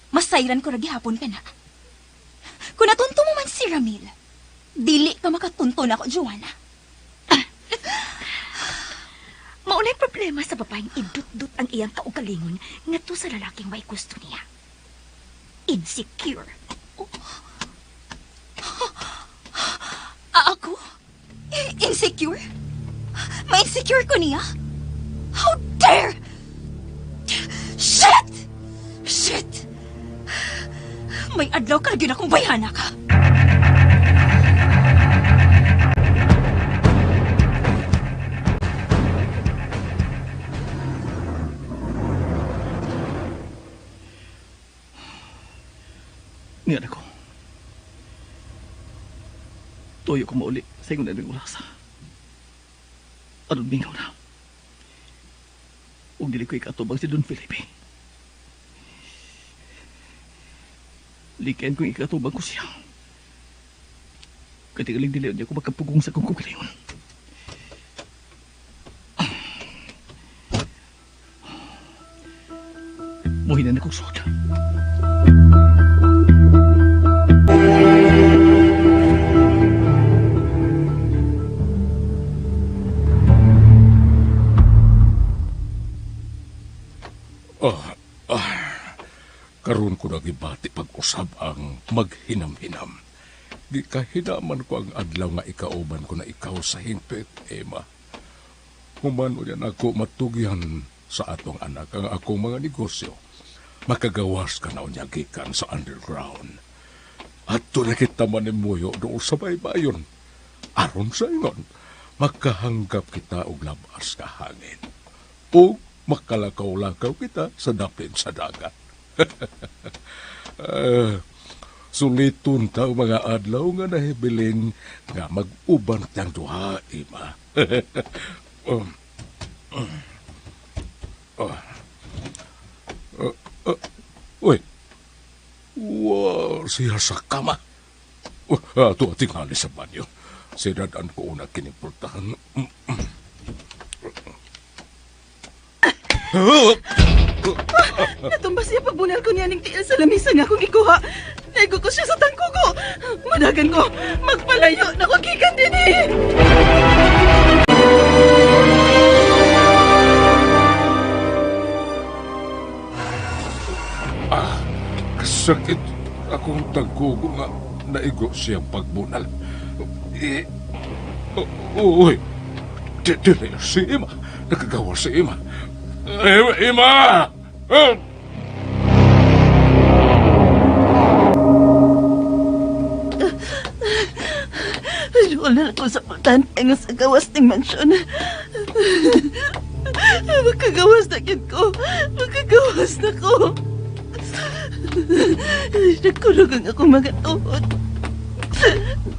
masayran ko ra gihapon ka na. Kung natunto mo man si Ramil, dili ka makatunto na ako, Joanna. Maunay problema sa babaeng idut-dut ang iyang kaugalingon ngadto sa lalaking may gusto niya. Insecure. Oh. Ako? Insecure? Ma-insecure ko niya? How dare! Shit! Shit! May adlaw ka lagi na akong bayhana ka. Niyan ako. Tuyo ko mauli sa ingon na urasa. Aron mingaw na. Ug dili ko ikatubang si Don Felipe. Likayan kong ikatubang ko siya. Katigaling dili niya ko makapugong sa kong kagalingon. Muhinan akong suot. Karon ko nagibati pag-usab ang maghinam-hinam. Gikahinaman ko ang adlaw nga ikauban ko na ikaw sa hingpit, Emma. Human uyan ako matugyan sa atong anak ang akong mga negosyo. Makagawas ka na unya gikan sa underground. At na kita manimuyo doon sa baybayon. Aron sa ingon, makahanggap kita og labas ka hangin. O makalakaw-lakaw kita sa dapit sa dagat. Suliton ta mga adlaw nga nahibilin nga mag-uban tang duha, Ima. Uy, wow, siya sa kama. Ato tingali sa banyo. Sinadaan ko una kinipultahan. Natumba siya pagbunal ko niya ning tiil sa lamisa nga akong ikuha. Naigo ko siya sa tangkugo. Madagan ko, magpalayo na ko gikan din eh. Kasakit akong tagkugo nga naigo siyang pagbunal. Uy, dili si Ima. Nakagawa si Ima. Ima! Ima! Wala ko sa pultahan nga sa gawas ng mansyon. Makagawas na kid ko. Makagawas na ko. Nagkurog ang akong mga tuhod.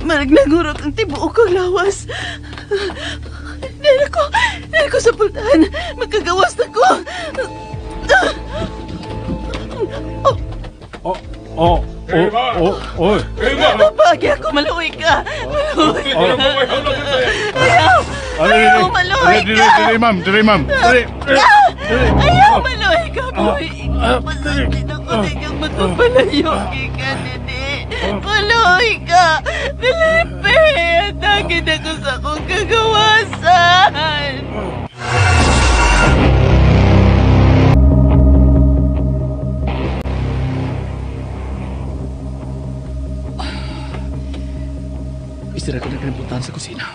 Marag nagurog ang tibuok kong lawas. Dahil ko sa pultahan. Makagawas na ko. Oh, Ima! Pagi ako, maluoy ka. Maluoy. Ayaw! Ayaw, maluoy! Maluoy Dili, ka. dili, ma'am. Dili, ma'am. Dili. Ayaw, maluoy ka, buhi ko. Pasagin ako na iyong makapalayo ka, Dede. Maluoy ka. Felipe, atagin ako sa akong kagawasan. Istira ko na kanipuntahan sa kusina.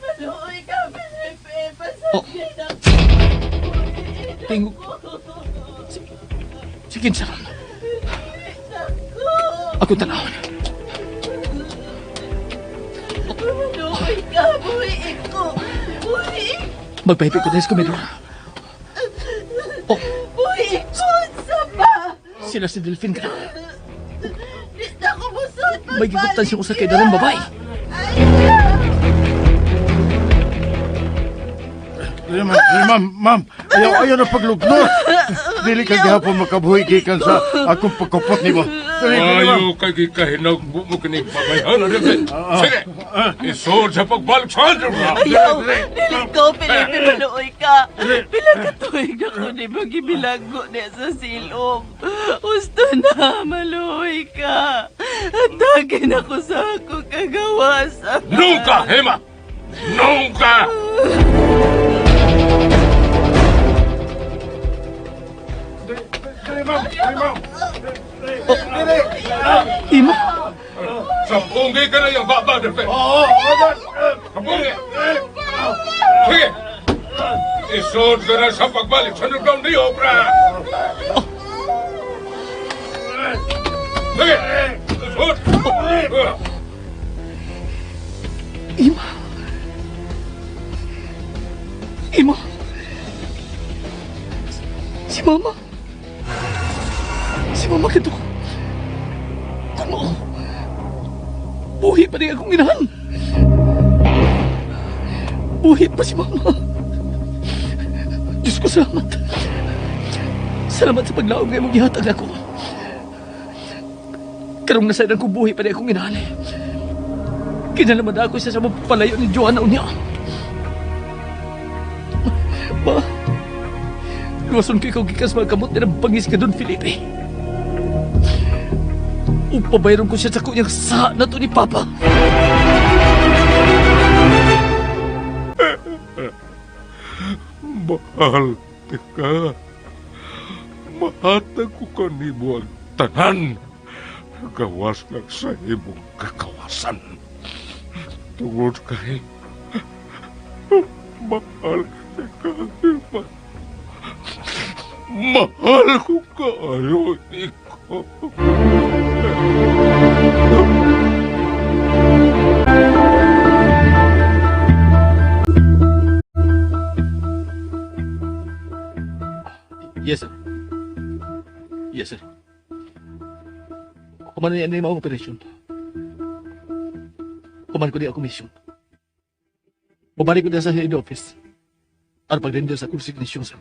Maluoy ka, Felipe. Pasagin ako. Tingog. Sige, saron. Ako tanawon. Maluoy ka, buhi ko. Buhi Magpahipi ko dahil sa komedor. Buhi ko sa ba? Sila si Delphine ka na. Di na ako musod. May giguptan siya ko sa kaidaran babae. Dili, ma'am. Dili, ma'am. Ma'am, ayaw, ayaw na paglugnot. Dili ka gihapon makabuhi gikan sa akong pagkupot nimo. Dili, dili, ma'am. Ayaw kay gikahinagbo mo kining pagayhan, Delphin. Sige, isod sa pagbalik sa underground. Ayaw! Dili ko, Felipe, maluoy ka. Pila ka tuig ako di ba gibilanggo niya sa silong. Gusto na, maluoy ka. Atagin ako sa akong kagawasan. Nunca, Emma! Nunca! Dili, ma'am. Dili, ma'am. Imo! Sampunggi ka na yung baba, Delphin. Oo, oo, Sampunggi! Sige! Isod ka na sa pagbalik sa underground ni Obra! Sige! Isod! Ima! Ima! Si Mama! Si Mama kito! Kung mao, buhi pa rin akong inahan! Buhi pa si Mama! Diyos ko, salamat! Salamat sa paglaom nga imong gihatag nako. Karong nasayran ko buhi pa rin akong inahan. Kinalaman ako siya sa mapalayo ni Joanna unya. Ma, luwason ko ikaw gikas mga kamot na bangis ka doon, Felipe. Upabayron ko siya sa kunyang sa na to ni Papa. Mahal ka. Mahatag ko kanimo ang tanan. Gawas lang sa imong kakawasan. Tungod kay mahal ka, Emma. Mahal ko kaayo ikaw. Yes, sir. Yes, sir. Human na yan ang operasyon. Human ko di ako mission. Bumalik ko na sa head office. Aron pag-render sa akong resignation, sir.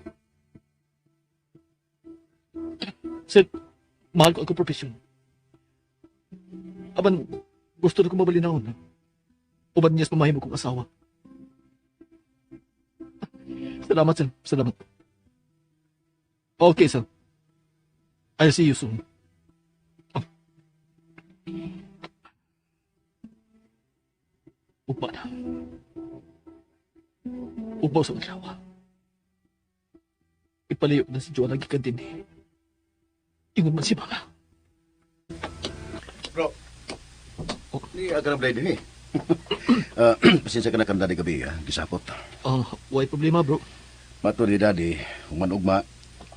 Sir, mahal ko ako profesyon. Apan, gusto na ko mabalinahon. Uban niya sa pamahimo kong asawa. Salamat, sir. Salamat. Okay, sir. I'll see you soon. Oh. Ugma na. Ugma sa adlaw. Ipalayo na si Joanna gikan dinhi. Ingon man si Mama. Bro. Ni aga na din eh. Pasensya ka na kam daddy gabi, ah. Gisapot. Oh, way problema, bro. Mato ni daddy, human ugma,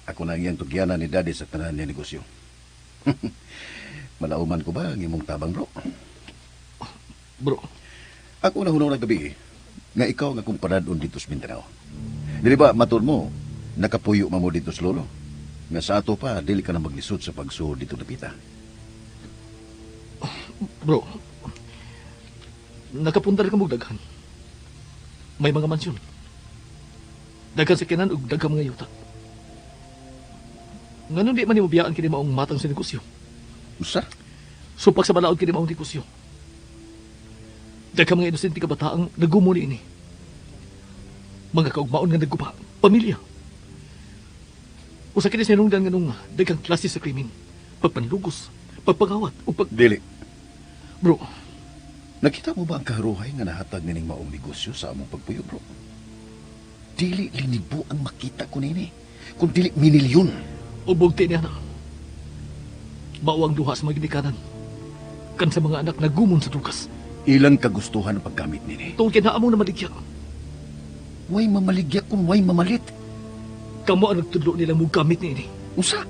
ako na iyang tugyanan ni daddy sa tanan niya negosyo. Malauman ko ba ang imong tabang, bro? Bro. Ako na hunaw na gabi, nga ikaw nga akong paradon dito sa Mindanao. Dili ba, matod mo, nakapuyo man mo dito sa lolo? Nga sa ato pa, dili ka na maglisod sa pagsuod dito napita. Bro, nakapundar ka mong daghan. May mga mansyon. Daghan sa kinan ug daghan mga yuta. Nganong di man nimo biyaan kini maong matang sa negosyo? Usa? Supak sa balaod kini maong negosyo. Daghang mga inosente kabataang nagumo ni ini. Mga kaugmaon nga nagguba, pamilya. Usa kini sa hinungdan nganong daghang klase sa krimen. Pagpanlugos, pagpangawat, o pag... Dili. Bro. Nakita mo ba ang kaharuhay nga nahatag nining maong negosyo sa among pagpuyo, bro? Dili linibo ang makita ko nini. Kung dili minilyon. Ubog ti niya na. Mao ang duha sa mga ginikanan. Kan sa mga anak nagumon sa drugas. Ilang kagustuhan ang paggamit nini. Tungkol kay naamong na maligya. Way mamaligya kung way mamalit. Kamo ang nagtudlo nila mo gamit niini. Usa?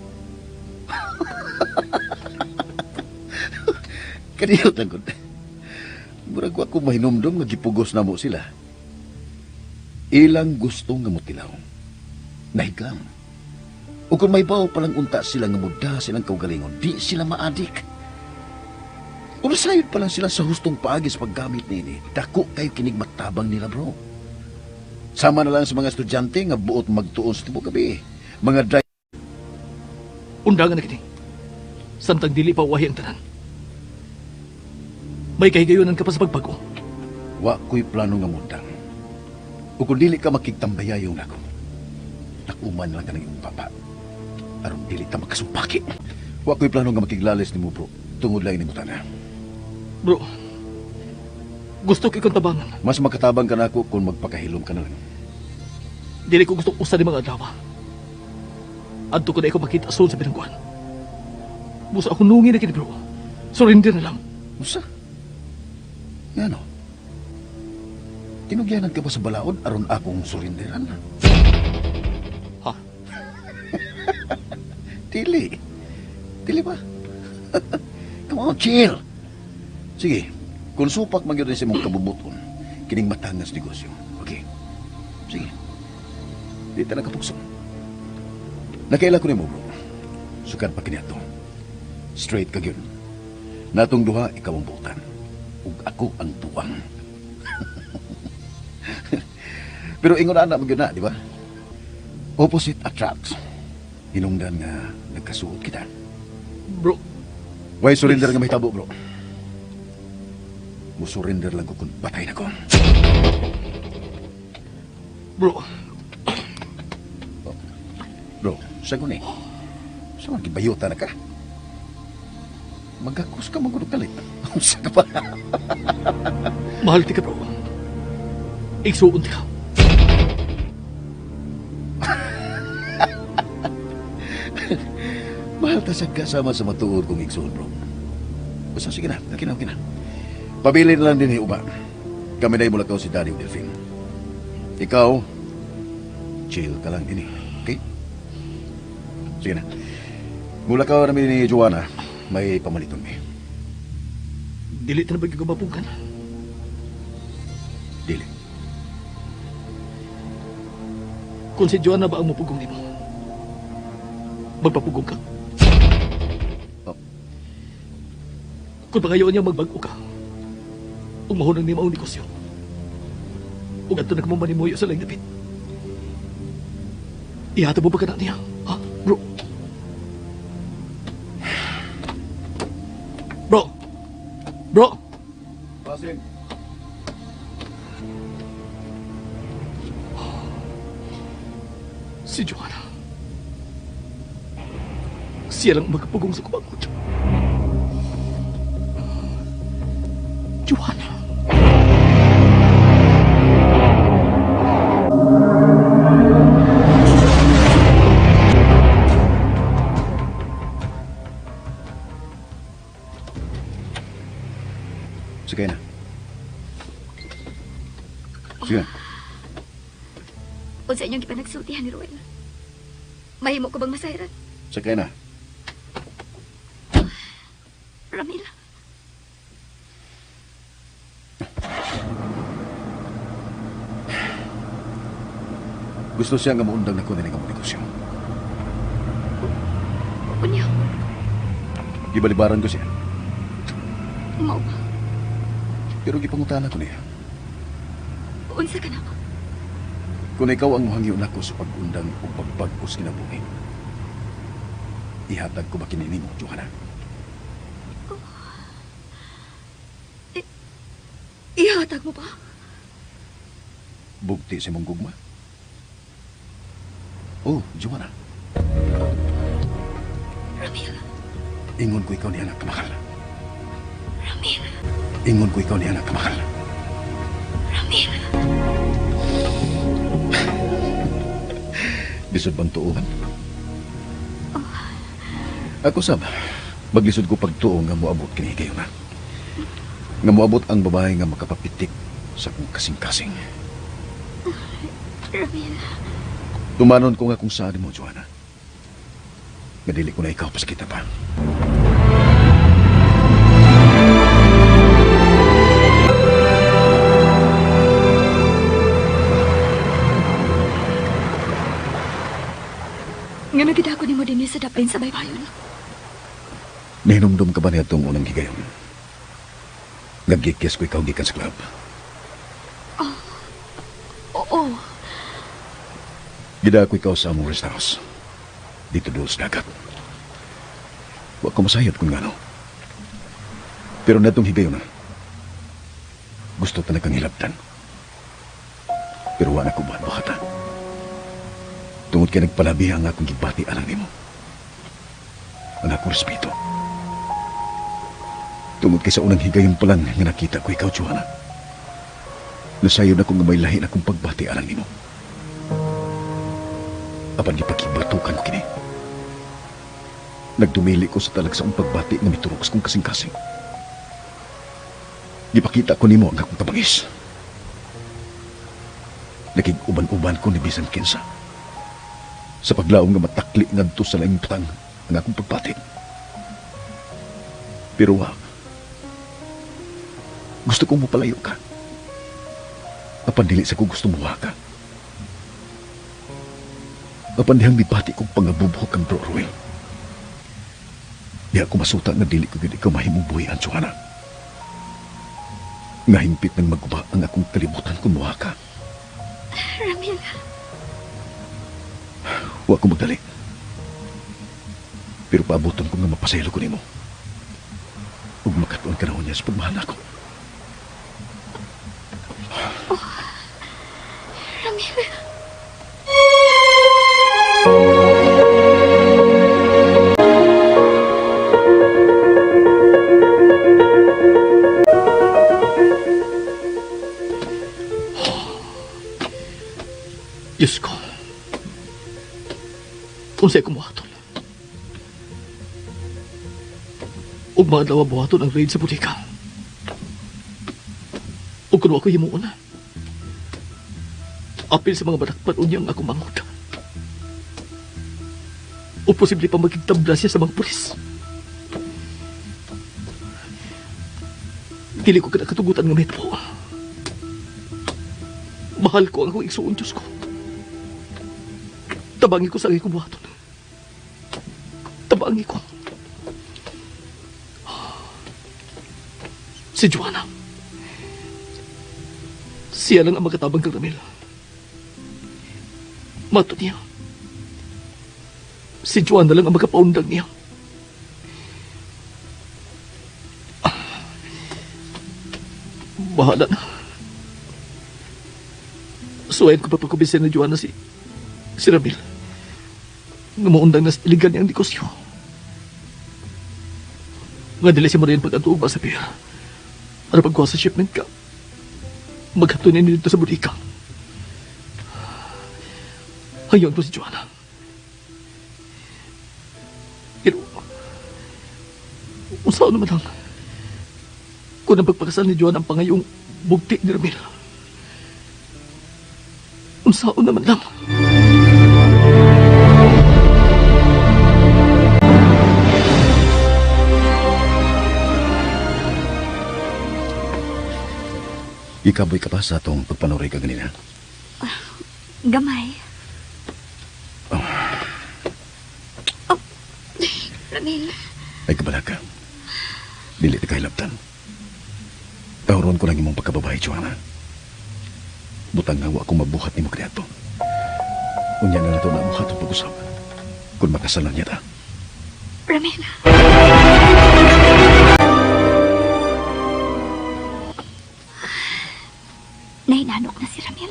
Kaniyot lang gud. Murag wa ko mahinumdom nga gipugos namo sila. Ilang gusto nga motilaw. Nahiglang. O kung may bawo palang unta sila nga muda silang kaugalingon, di sila maadik. Kung nasayod pa lang sila sa hustong paagi sa paggamit nini, dako kayo kinig matabang nila, bro. Sama na lang sa mga estudyante nga buot magtuon sa tibuok gabi. Mga driver. Undangan na kini. Samtang dili pa uwahi ang tanan. May kahigayonan ka pa sa pagbago. Wa ko'y plano nga mundang. O kung dili ka makigtambayayon nako, nakuman lang ka ng iyong papa. Aron dili ta makasumpaki. Wa ko'y plano nga makiglalis nimo, bro. Tungod lang nimo tana. Bro, gusto ko ikong tabangan. Mas makatabang ka nako kung magpakahilom ka na lang. Dili ko gusto usa ni mga adlaw. Adto ko na ikaw makita sul sa bilangguan. Busa ako nungi na kini, bro. Surrender na lang. Usa? Ngano? Tinugyanan ka ba sa balaod aron akong surinderan? Ha? Dili. Dili ba? Come on, chill. Sige, kung supak man gyud sa imong kabubuton, kining matangas negosyo. Okay. Sige. Di ta nakapugso. Nakaila ko nimo, bro. Sukad pa kini ato. Straight ka gyud. Natong duha, ikaw ang buotan. Ug ako ang buwang. Pero ingon ana man gyud na, di ba? Opposite attracts. Hinungdan nga nagkasuot kita. Bro. Why surrender nga mahitabo, bro? Musurrender lang ko kung patay na ko. Bro. Bro, sagon eh. Sa mga gibayuta na ka. Magakos ka magulog kalit. Unsa ka pa? Mahal ti ka, bro. Igsuon ti ka. Mahal ta sa kasama sa matuod kong igsuon, bro. Basta sige na, okay na, okay na. Pabili na lang din uba. Kami na mulakaw si Daddy Delphine. Ikaw, chill ka lang din eh. Okay? Sige na. Mulakaw namin ni Joanna, may pamaliton mi. Dili ta na ba gigabapungkan? Dili. Kung si Joanna ba ang mupugong nimo, magpapugong ka? Oh. Kung pangayoon niya magbag-o ka, ug mahunong nimo ang negosyo, ug adto na ka mo manimuyo sa laing dapit, ihatag mo ba ka na niya? Ha? Bro? Bro? Bro? Basin. Si Joanna. Siya lang magpugong sa kumangkot. Joanna. Sige na. Sige na. Unsa inyong gipanagsultihan ni Ruel? Mahimo ko bang masayran? Sakay na. Ramil. Gusto siya nga muundang na ko nining among negosyo. Unya, Gibalibaran ko siya. mao ba? Pero gipangutana ko niya. Unsa ka na? Kung ikaw ang muhangyo nako sa pag-undang o pagbag-os kinabuhi, ihatag ko ba kini nimo, Johanna? Ihatag Gihatag mo ba? Bugti sa imong gugma. Oh, Joanna. Ramil. Ingon ko ikaw niya nagkamahal. Ramil. Ingon ko ikaw niya nagkamahal. Ramil. Lisod bang tuohan? Ako sab, maglisod ko pagtuo nga moabot kini kayo na. Nga moabot ang babae nga makapapitik sa akong kasing-kasing. Ramil. Tumanon ko nga kung saan mo, Joanna. Nga dili ko na ikaw pasakita pa. Nga nagida ko nimo dinhi sa dapin sa baybayon. Nahinumdum ka ba niya itong unang higayon? Nagkikis ko ikaw gikan sa club. Oh. Oo. Gida ko ikaw sa among rest house. Dito doon sa dagat. Wa ko masayod kung ngano. Pero natong higayon na. Gusto ta na kang hilabtan. Pero wa na ko buhat-buhatan. Tungod kay nagpalabi ang akong gibati alang nimo. Ang akong respeto. Tungod kay sa unang higayon pa lang nga nakita ko ikaw, Joanna. Nasayod ako nga may lahi na akong pagbati alang nimo. Apan gipakibatukan ko kini. Nagdumili ko sa talagsaong pagbati nga miturok sa kong kasing-kasing. Gipakita ko nimo ang akong tabangis. Nakig-uban-uban ko ni bisan kinsa. Sa paglaom nga matakli ngadto sa laing butang ang akong pagbati. Pero wa. Gusto kong mapalayo ka. Apan dili sa ko gusto muha ka. Apan dihang mibati kong pangabubuhok ang Bro Ruel. Di ako masuta nga dili ko gyud ikaw mahimong buhian, Joanna. Nga hingpit nang maguba ang akong kalibutan kung muha ka. Ramil. Wa ko magdali. Pero paabuton ko nga mapasaylo ko nimo. Ug makatuon ka na niya sa pagmahal nako. Oh, Ramil. Diyos ko. Unsay ko buhaton? Ug mga adlaw buhaton ang raid sa butika. Ug kuno ako himuon na. Apil sa mga badakpan unya ang akong mangod. O posible pa magigtabla siya sa mga pulis. Dili ko kinakatugutan nga metro. Mahal ko ang akong igsuon, Diyos ko. Tabangi ko sa akong buhaton. Tabangi ko. Si Joanna. Siya lang ang magkatabang kang Ramil. Mato niya. Si Joanna lang ang magkapaundang niya. Bahala na. Suwayan ko pa pagkubisin ni Joanna si Ramil. Nga maundang na sa iligan niyang negosyo. Nga dili si Marian pag-atuog ba sa pier. Para pagkuha sa shipment ka, maghapon niya dito sa bodega. Hayon po si Joanna. Pero, usaw naman lang. Kung ang pagpakasal ni Joanna ang pangayong bugti ni Ramil. Unsaon naman lang. Ikaboy ka pa sa atong pagpanuri ka ganina? Gamay. Oh. Oh, Ramil. Ay, kabala ka. Dili ta kahilabtan. Tawron ko lang imong pagkababae, Joanna. Butang nga wa akong mabuhat nimo kaniadto. Unya na nato na buhat ang pag-usap. Kung makasalan niya ta. Ramil. Mahinanok na si Ramil.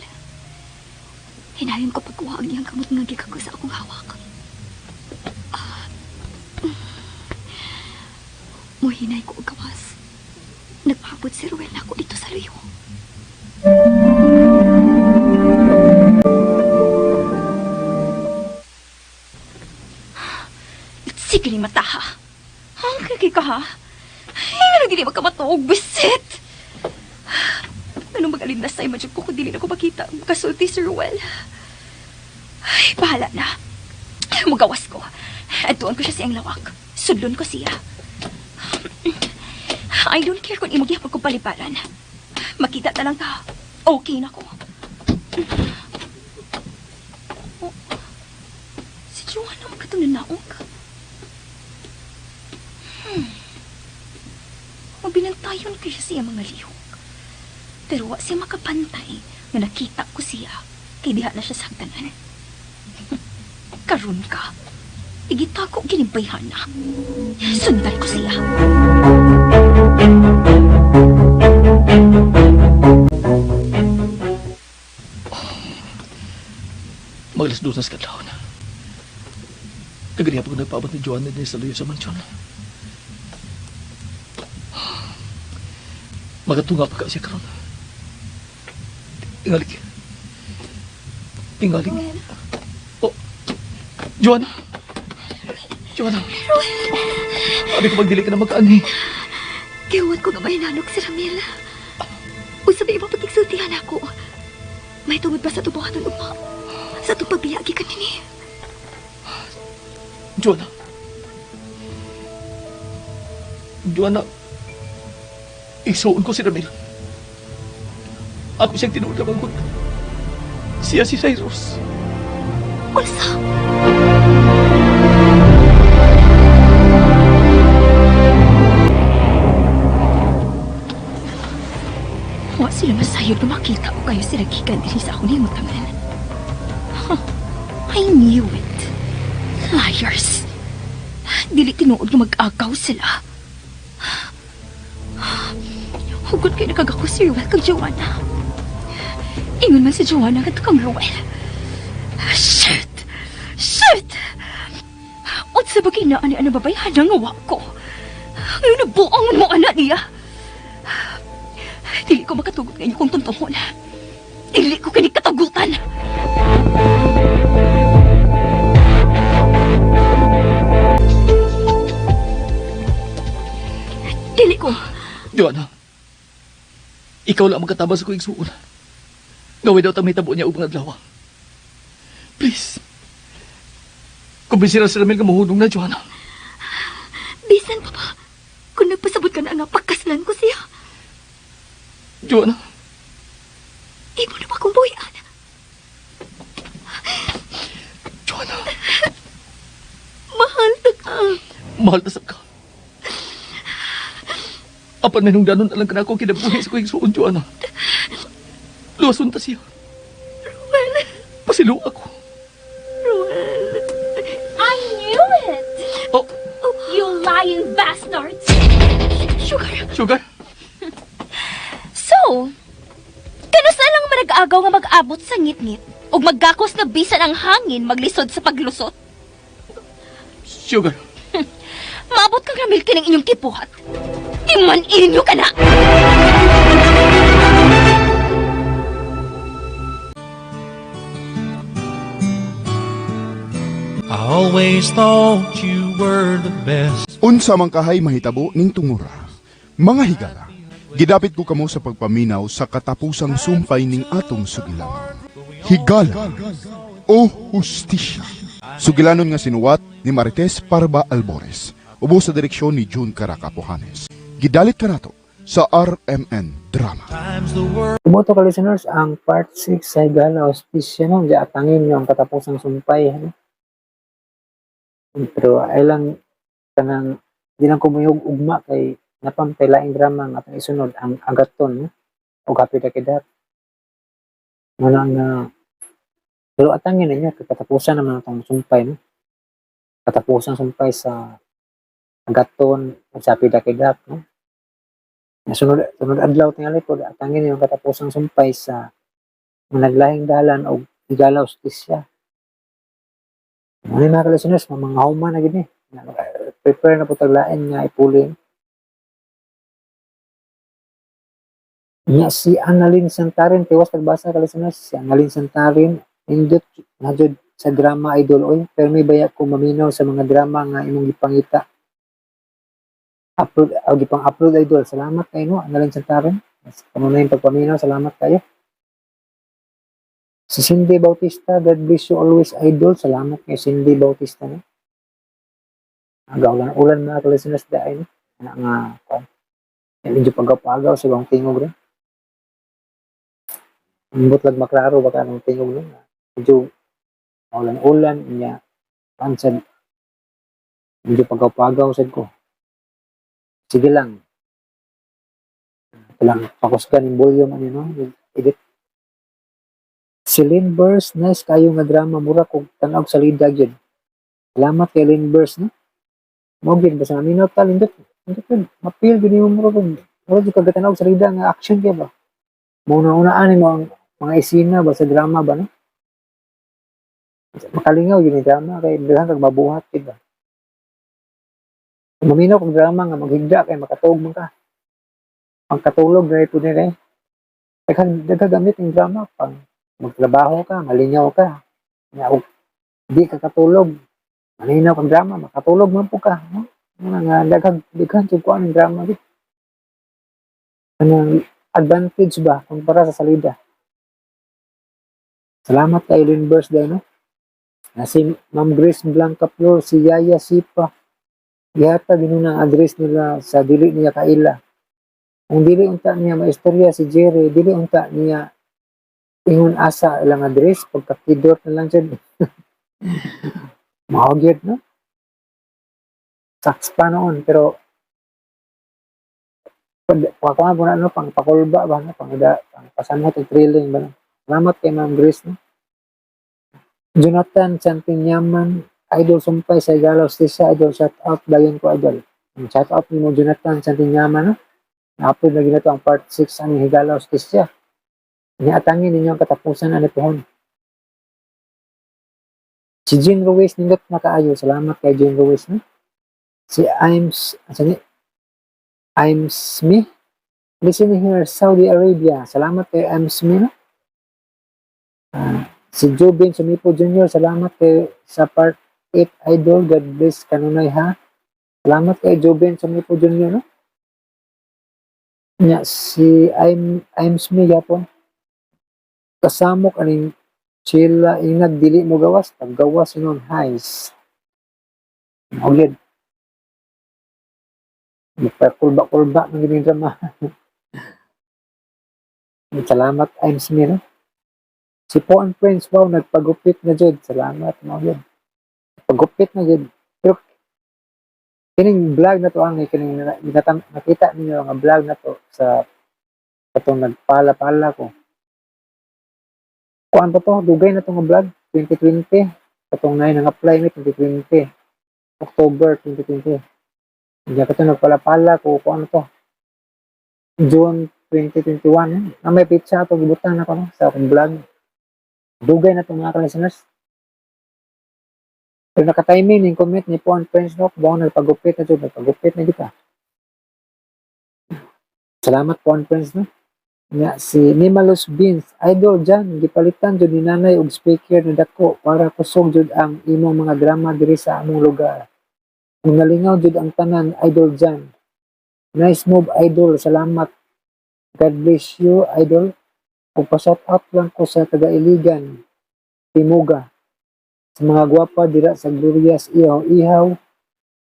Hinayon ko pagkuha ang iyang kamot nga gikago sa akong hawak. Ah. Muhinay ko og gawas. Nagpaabot si Ruel na ako dito sa luyo. Sige ni mata ha. Ang kaki ka ha. Ay, ano dili magkamatuog, bisit. Anong magalindas sa imagine ko kung dili na ko makita ang kasulti si Ruel. Ay, bahala na. Mugawas ko. Adtuan ko siya siyang lawak. Sudlon ko siya. I don't care kung imo gihapon ko paliparan. Makita ta lang ta. Okay na ko. Oh, si Joanna magkatunan naog. Mabinantayon kaya siya mga lihok. Pero wa siya makapantay nga nakita ko siya kay diha na siya sa hagdanan. Karon ka. Igitako ginibayhan na. Sundan ko siya. Magalas dos na sa kadlawon. Kagriya pa ko nagpaabot ni Joanna din sa luyo sa mansyon. Magatunga pa ka siya karon. Tingali. Tingali. Oh. Joanna. Joanna. Abi ko magdili ka na magkaanhi. Gihuwat ko nga mahinanok si Ramil. Unsa ba imong pagkigsultihan ako? May tungod ba sa tubuhaton ugma? Sa itong pagbiyagi ka nini? Joanna. Joanna. Igsuon ko si Ramil. Ako siyang tinuod na manggod. Siya si Cyrus. Unsa? Wa sila masayod na makita ko kayo sila gikan diri sa akong himutangan. Huh, I knew it. Liars. Dili tinuod nga mag-agaw sila. Hugot kayo nakagako si Ruel kag Joanna. Ingon man si Joanna nga kang Ruel. Shit! Shit! Unsa ba kinaan ni ano babayhan nga wa ko? Ngayon nabuang mo anak niya. Dili ko makatugot ngayon kung tuntungon. Dili ko kini katugutan. Dili ko. Joanna. Ikaw lang ang magkatabang sa kong igsuon. Gawin daw tang mahitabo niya upang adlaw. Please. Kumbensira si Ramil nga mahunong na, Joanna. Bisan pa ba? Kung nagpasabot ka na nga, pagkaslan ko siya. Joanna. Imo na ba akong buhian? Joanna. Mahal na ka. Mahal na sab ka. Apan may nungdanon alang ka na ako kinabuhi sa kong igsuon, Joanna. Luwason ta siya. Ruel. Pasilo ako. Ruel. I knew it! Oh. You lying bastards! Sugar! Sugar? So, kanusa lang manag-agaw nga mag-abot sa ngitngit ug maggakos nga bisan ang hangin maglisod sa paglusot? Sugar. Maabot kang Ramil kining inyong kipuhat. Iman inyo ka na! I always thought you were the best. Unsa man kahay mahitabo ning tungura. Mga higala, gidapit ko kamo sa pagpaminaw sa katapusang sumpay ning atong sugilanon. Higala o hustisya. Sugilanon nga sinuwat ni Marites Parba Albores. Ubo sa direksyon ni June Caracapohanes. Gidalit kanato sa RMN Drama. Kumoto ka listeners, ang part 6 sa Higala Hostisya, no? Diya atangin nyo ang katapusang sumpay. Ano? Pero ay lang kanang di lang kumuyog ugma kay napampay laing drama nga atong isunod ang Agaton, no? O Happy Dakidat. Muna nga pero atangin ninyo kay katapusan naman atong sumpay, no? Katapusan sumpay sa Agaton o sa Happy Dakidat, no? Sunod, sunod adlaw tingali po, atangin yung katapusang sumpay sa Nga naglahing dalan og Higala Hustisya. Ano yung mga listeners, mga human na gini. Prepare na po taglain nga ipulin. Nya si Annalyn Santarin, tiwas tagbasa ka listeners, si Annalyn Santarin, indot na jud sa drama idol oy, pero may baya ko maminaw sa mga drama nga imong gipangita. Upload, o gipang upload idol. Salamat kayo no, Annalyn Santarin. Kanunay yung pagpaminaw, salamat kayo. Si Cindy Bautista, God bless you always, idol. Salamat kay Cindy Bautista. No? Agaw lang ulan mga listeners dahil no? Ana nga kuan. Medyo pagaw-pagaw sa bang tingog rin. Ambot lag maklaro baka anong tingog no. Medyo ulan-ulan niya pansad. Medyo pagaw-pagaw sad ko. Sige lang. Ito lang pakusgan yung volume ano no. Edit. Si Lynn Burst, nice kayo nga drama, mura kog tan-aw sa lidag yun. Salamat kay Lynn Burst, no? Mo gyud basta maminaw ta lindot. Lindot yun. Mapil gyud nimo mura kog mura gyud kag tan-aw sa lida nga action kay ba. Mo una-unaan nimo ang mga isina ba sa drama ba no? Makalingaw yun yung drama kay daghan kag mabuhat gyud ba. Kung maminaw kog drama nga maghigda kay makatuog man ka. Pangkatulog na pud nila eh. Daghan daghan gamit ang drama pang magtrabaho ka, malingaw ka. Nga, og di ka katulog, malinaw kang drama, makatulog man po ka. No? Nga nga, daghang, daghan jud kuan ang drama. Di. Anong advantage ba kumpara sa salida? Salamat kay Lynn Birthday, no? Na si Ma'am Grace Blanca Flor, si Yaya Sipa. Gihatag yun ang address nila sa dili niya kaila. Kung dili unta niya maistorya si Jerry, dili unta niya ingon asa ilang address, pagkakidot na lang siya. Mao gyud, no? Saks pa noon, pero pag po na, no, pang pakulba ba, no? Pang, pang pasamot og thrilling ba, no? Salamat kay Ma'am Grace, no? Jonathan Santinyaman, idol sumpay sa Higala Hustisya, idol shout out, dayon ko idol. Shout out nimo Jonathan Santinyaman, no? Na-upload na ginato ang part 6 ang Higala Hustisya. Niatangin ninyo ang katapusan ani pohon. Si Jean Ruiz nindot na kaayo. Salamat kay Jean Ruiz, no? Si I'm asa ni? I'm Smith. Listen here, Saudi Arabia. Salamat kay I'm Smith, no? Si Jobin Sumipo Jr., salamat kay sa part 8 idol. God bless kanunay ha. Salamat kay Jobin Sumipo Jr., no? Nya si I'm Smith yapon. Kasamok aning chila inag dili mo gawas paggawas inon highs. Mao gyud. Magpakulba-kulba ng gining drama. Salamat I'm Smith, no? Si Po and Prince, wow, nagpagupit na jud. Salamat, mao gyud. Pagupit na jud. Pero kining vlog na to ang kining nakita ninyo nga vlog na to sa katong nagpala-pala ko. Kuan pa to, dugay na to nga vlog, 2020. Katong nay nang apply mi 2020. October 2020. Hindi ka to nagpala-pala ko kuan to. June 2021. Na may pizza to gibutan ako no, sa akong vlog. Dugay na to mga ka-listeners. Pero naka-timing ning comment ni Puan Prince no, bawo nagpagupit na jud, nagpagupit na kita. Salamat Puan Prince no. Nga si Nimalus Beans, idol dyan, gipalitan jud ni nanay og speaker na dako para kusog jud ang imong mga drama diri sa among lugar. Kung nalingaw jud ang tanan, idol dyan. Nice move, idol. Salamat. God bless you, idol. Ug pa-shout out lang ko sa taga-Iligan, Timuga. Sa mga gwapa dira sa Glorias, ihaw ihaw.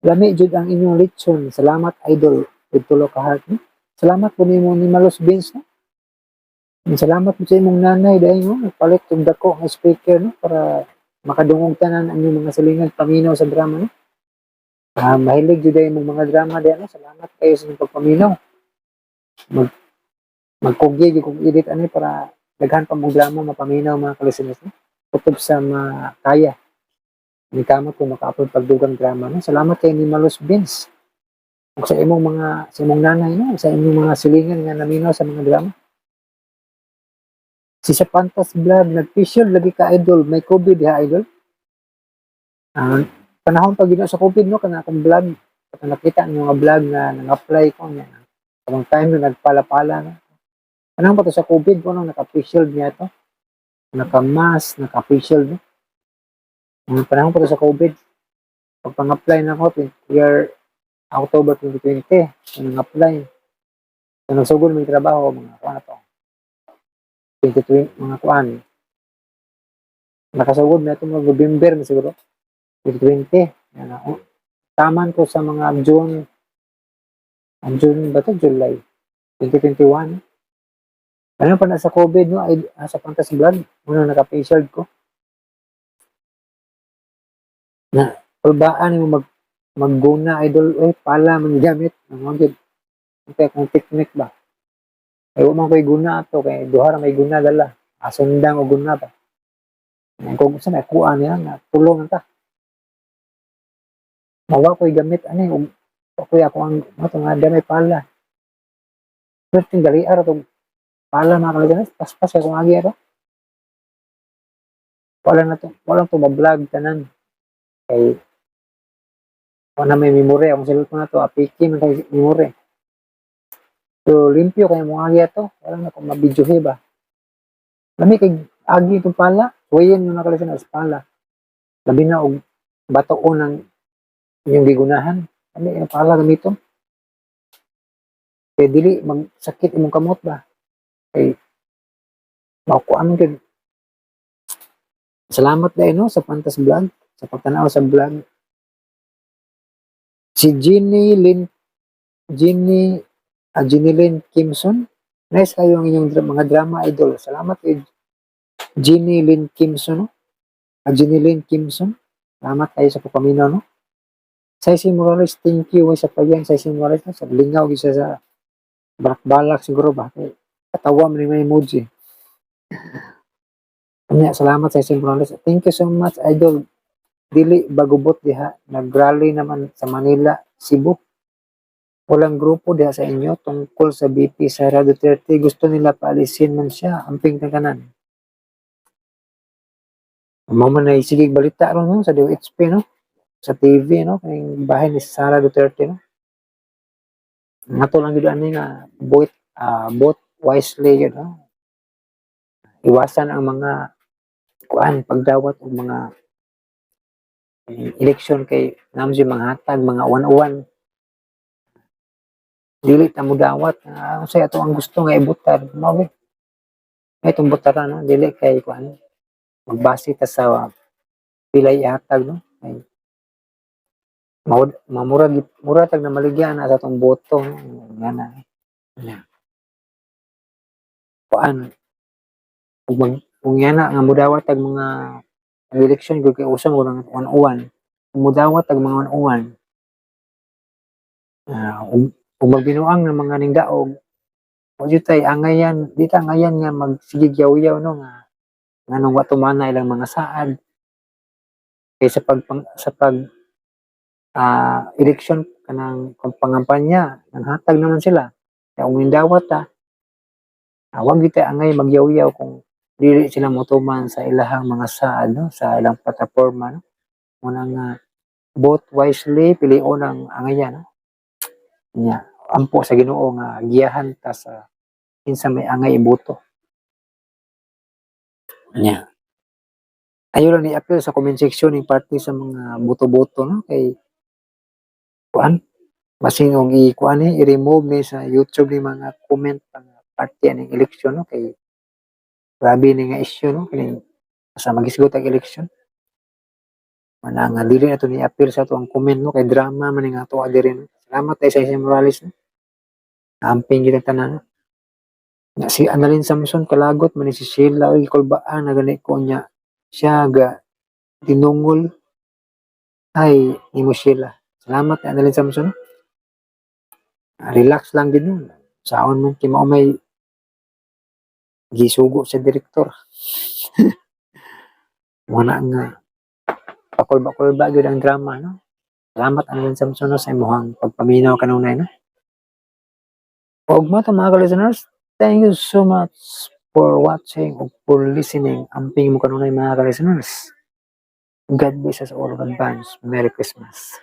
Lami jud ang inyong lechon. Salamat, idol. Ug tulo ka heart. No? Salamat po nimo ni Malus Beans, no? Salamat po sa imong nanay dahil no, nagpalit og dako nga speaker no para makadungog tanan ang inyong mga silingan paminaw sa drama no. Mahilig jud ay imong mga drama diyan no. Salamat kayo sa inyong pagpaminaw. Magkugi gyud kog edit ani para daghan pa mong drama mapaminaw mga ka-listeners no. Kutob sa makaya. Ni kamot kung maka-upload pagdugang drama no. Salamat kay ni Malus Beans. Ug sa imong mga sa imong nanay no, sa inyong mga silingan nga naminaw sa mga drama. Si sa Pantas Vlog, nag-facial lagi ka, idol. May COVID diha, idol. Panahon pag gina sa COVID, no, kana akong vlog. Pag nakita niyo nga vlog na nang-apply ko niya. Karong time na nagpala-pala na. Panahon pa to sa COVID ko, no, naka-facial niya to. Naka-mask, naka-facial, no. Ang panahon pa to sa COVID. Pag pang-apply na ako, year October 2020, nang-apply. So, nagsugod may trabaho, mga kuan na to. 2020, mga kuan. Nakasugod na ito mga November na siguro. 2020. Yan na. Oh, taman ko sa mga June, June ba to? July 2021. Ano pa na sa COVID, no? Ay, sa Pantas Vlog, muna naka-facial ko. Na, kulbaan mo magguna, idol, eh, pala man gamit. Ang mga kaya kung technique ba. Ay, wa man ko'y guna ato, kay duha ra may guna dala. Asundang o guna ba. Ang kung gusto na, kuha niya, na tulungan ta. Mawa ko'y gamit, ano yung, ako'y ako ang, ito nga, damay pala. Pero tinggali, araw to, pala mga kaliganas, paspas akong agi araw. Wala na to, wala to, mablog tanan. Kay, wala may memory, akong cellphone na to, apiki man kay memory. So, limpyo kay mong agi ato, wala na akong mabidyohe ba. Lami kay agi itong pala, suwayin mo na kaliganas pala. Labi na og batoon ang inyong gigunahan. Lami ang pala gamiton. Kay dili magsakit imong kamot ba. Kay makuan man gyud. Salamat dahil no sa Pantas Vlog, sa pagtanaw sa vlog. Si Jenny Lynn, Jenny, Jenny Lynn Kimson. Nice kayo ang inyong mga drama idol. Salamat kay Jenny Lynn Kimson, no? Jenny Lynn Kimson. Salamat kayo sa pagpaminaw, no? Saisi Morales, thank you sa payan. Saisi Morales, no? Sa lingaw gyud siya sa balak-balak siguro ba? Kay katawa man yung may emoji. Kanya, salamat sa Saisi Morales. Thank you so much, idol. Dili bagubot diha. Nag-rally naman sa Manila, Cebu. Walang grupo diha sa inyo tungkol sa BP Sara Duterte. Gusto nila paalisin man siya. Amping kanan. Mao man ay sige balita ron, no, sa DOHP, no? Sa TV, no? Kaning bahay ni Sara Duterte, no? Nga to lang gyud ani nga vote wisely yun, no? Iwasan ang mga kuan pagdawat og mga election kay namsi mga hatag mga uwan-uwan. Dili ta modawat unsay ato ang gusto nga ibutar mao ba? Ay itong butaran, no? Dili kay kuan magbase ta sa pilay ihatag, no? Ay mamura mura tag na maligyan na sa atong boto, no? Nga na. Na. Kuan ug mag kung yana nga mudawat tag mga ang election gyud kay usa mo lang uwan-uwan. Kung mudawat tag mga uwan-uwan, ug magbinuang ng mga ningdaog, wa jud tay angayan, di ta angayan nga magsigig yaw-yaw, no, nga nganong wa tumana ilang mga saad. Kay sa pag election kanang kung pangampanya, nanghatag naman sila. Kaya kung nindawat ta, wag gyud tay angay magyaw-yaw kung dili sila motuman sa ilahang mga saad, no, sa ilang plataporma, no. Muna nga vote wisely, pilion ang angayan, no. Nya, ampo sa Ginoo nga giyahan ta sa kinsa may angay iboto. Nya. Ayo lang ni appeal sa comment section ning party sa mga boto-boto, no, kay kuan basin og i-kuan ni i-remove ni sa YouTube ni mga comment pang party aning election, no, kay grabe ni nga issue, no, kining sa magisgot ang election. Mana nga dili na to ni appeal sa ato ang comment, no, kay drama man ni nga ato diri, no. Salamat kay Saisi Morales, no. Amping gid ang tanan, no. Nga si Annalyn Samson kalagot man ni si Sheila oy kulbaan na gani ko niya siya ga tinungol ay nimo Sheila. Salamat kay Annalyn Samson. Relax lang gid, no. Saon man kay mao may gisugo sa direktor. Wala nga pakulba-kulba gyud ang drama, no. Salamat Annalyn Samson, no, sa imong pagpaminaw kanunay, no. Ug mo to mga listeners, thank you so much. for watching ug for listening. Amping mo kanunay, mga ka-listeners. God bless us all in advance. Merry Christmas.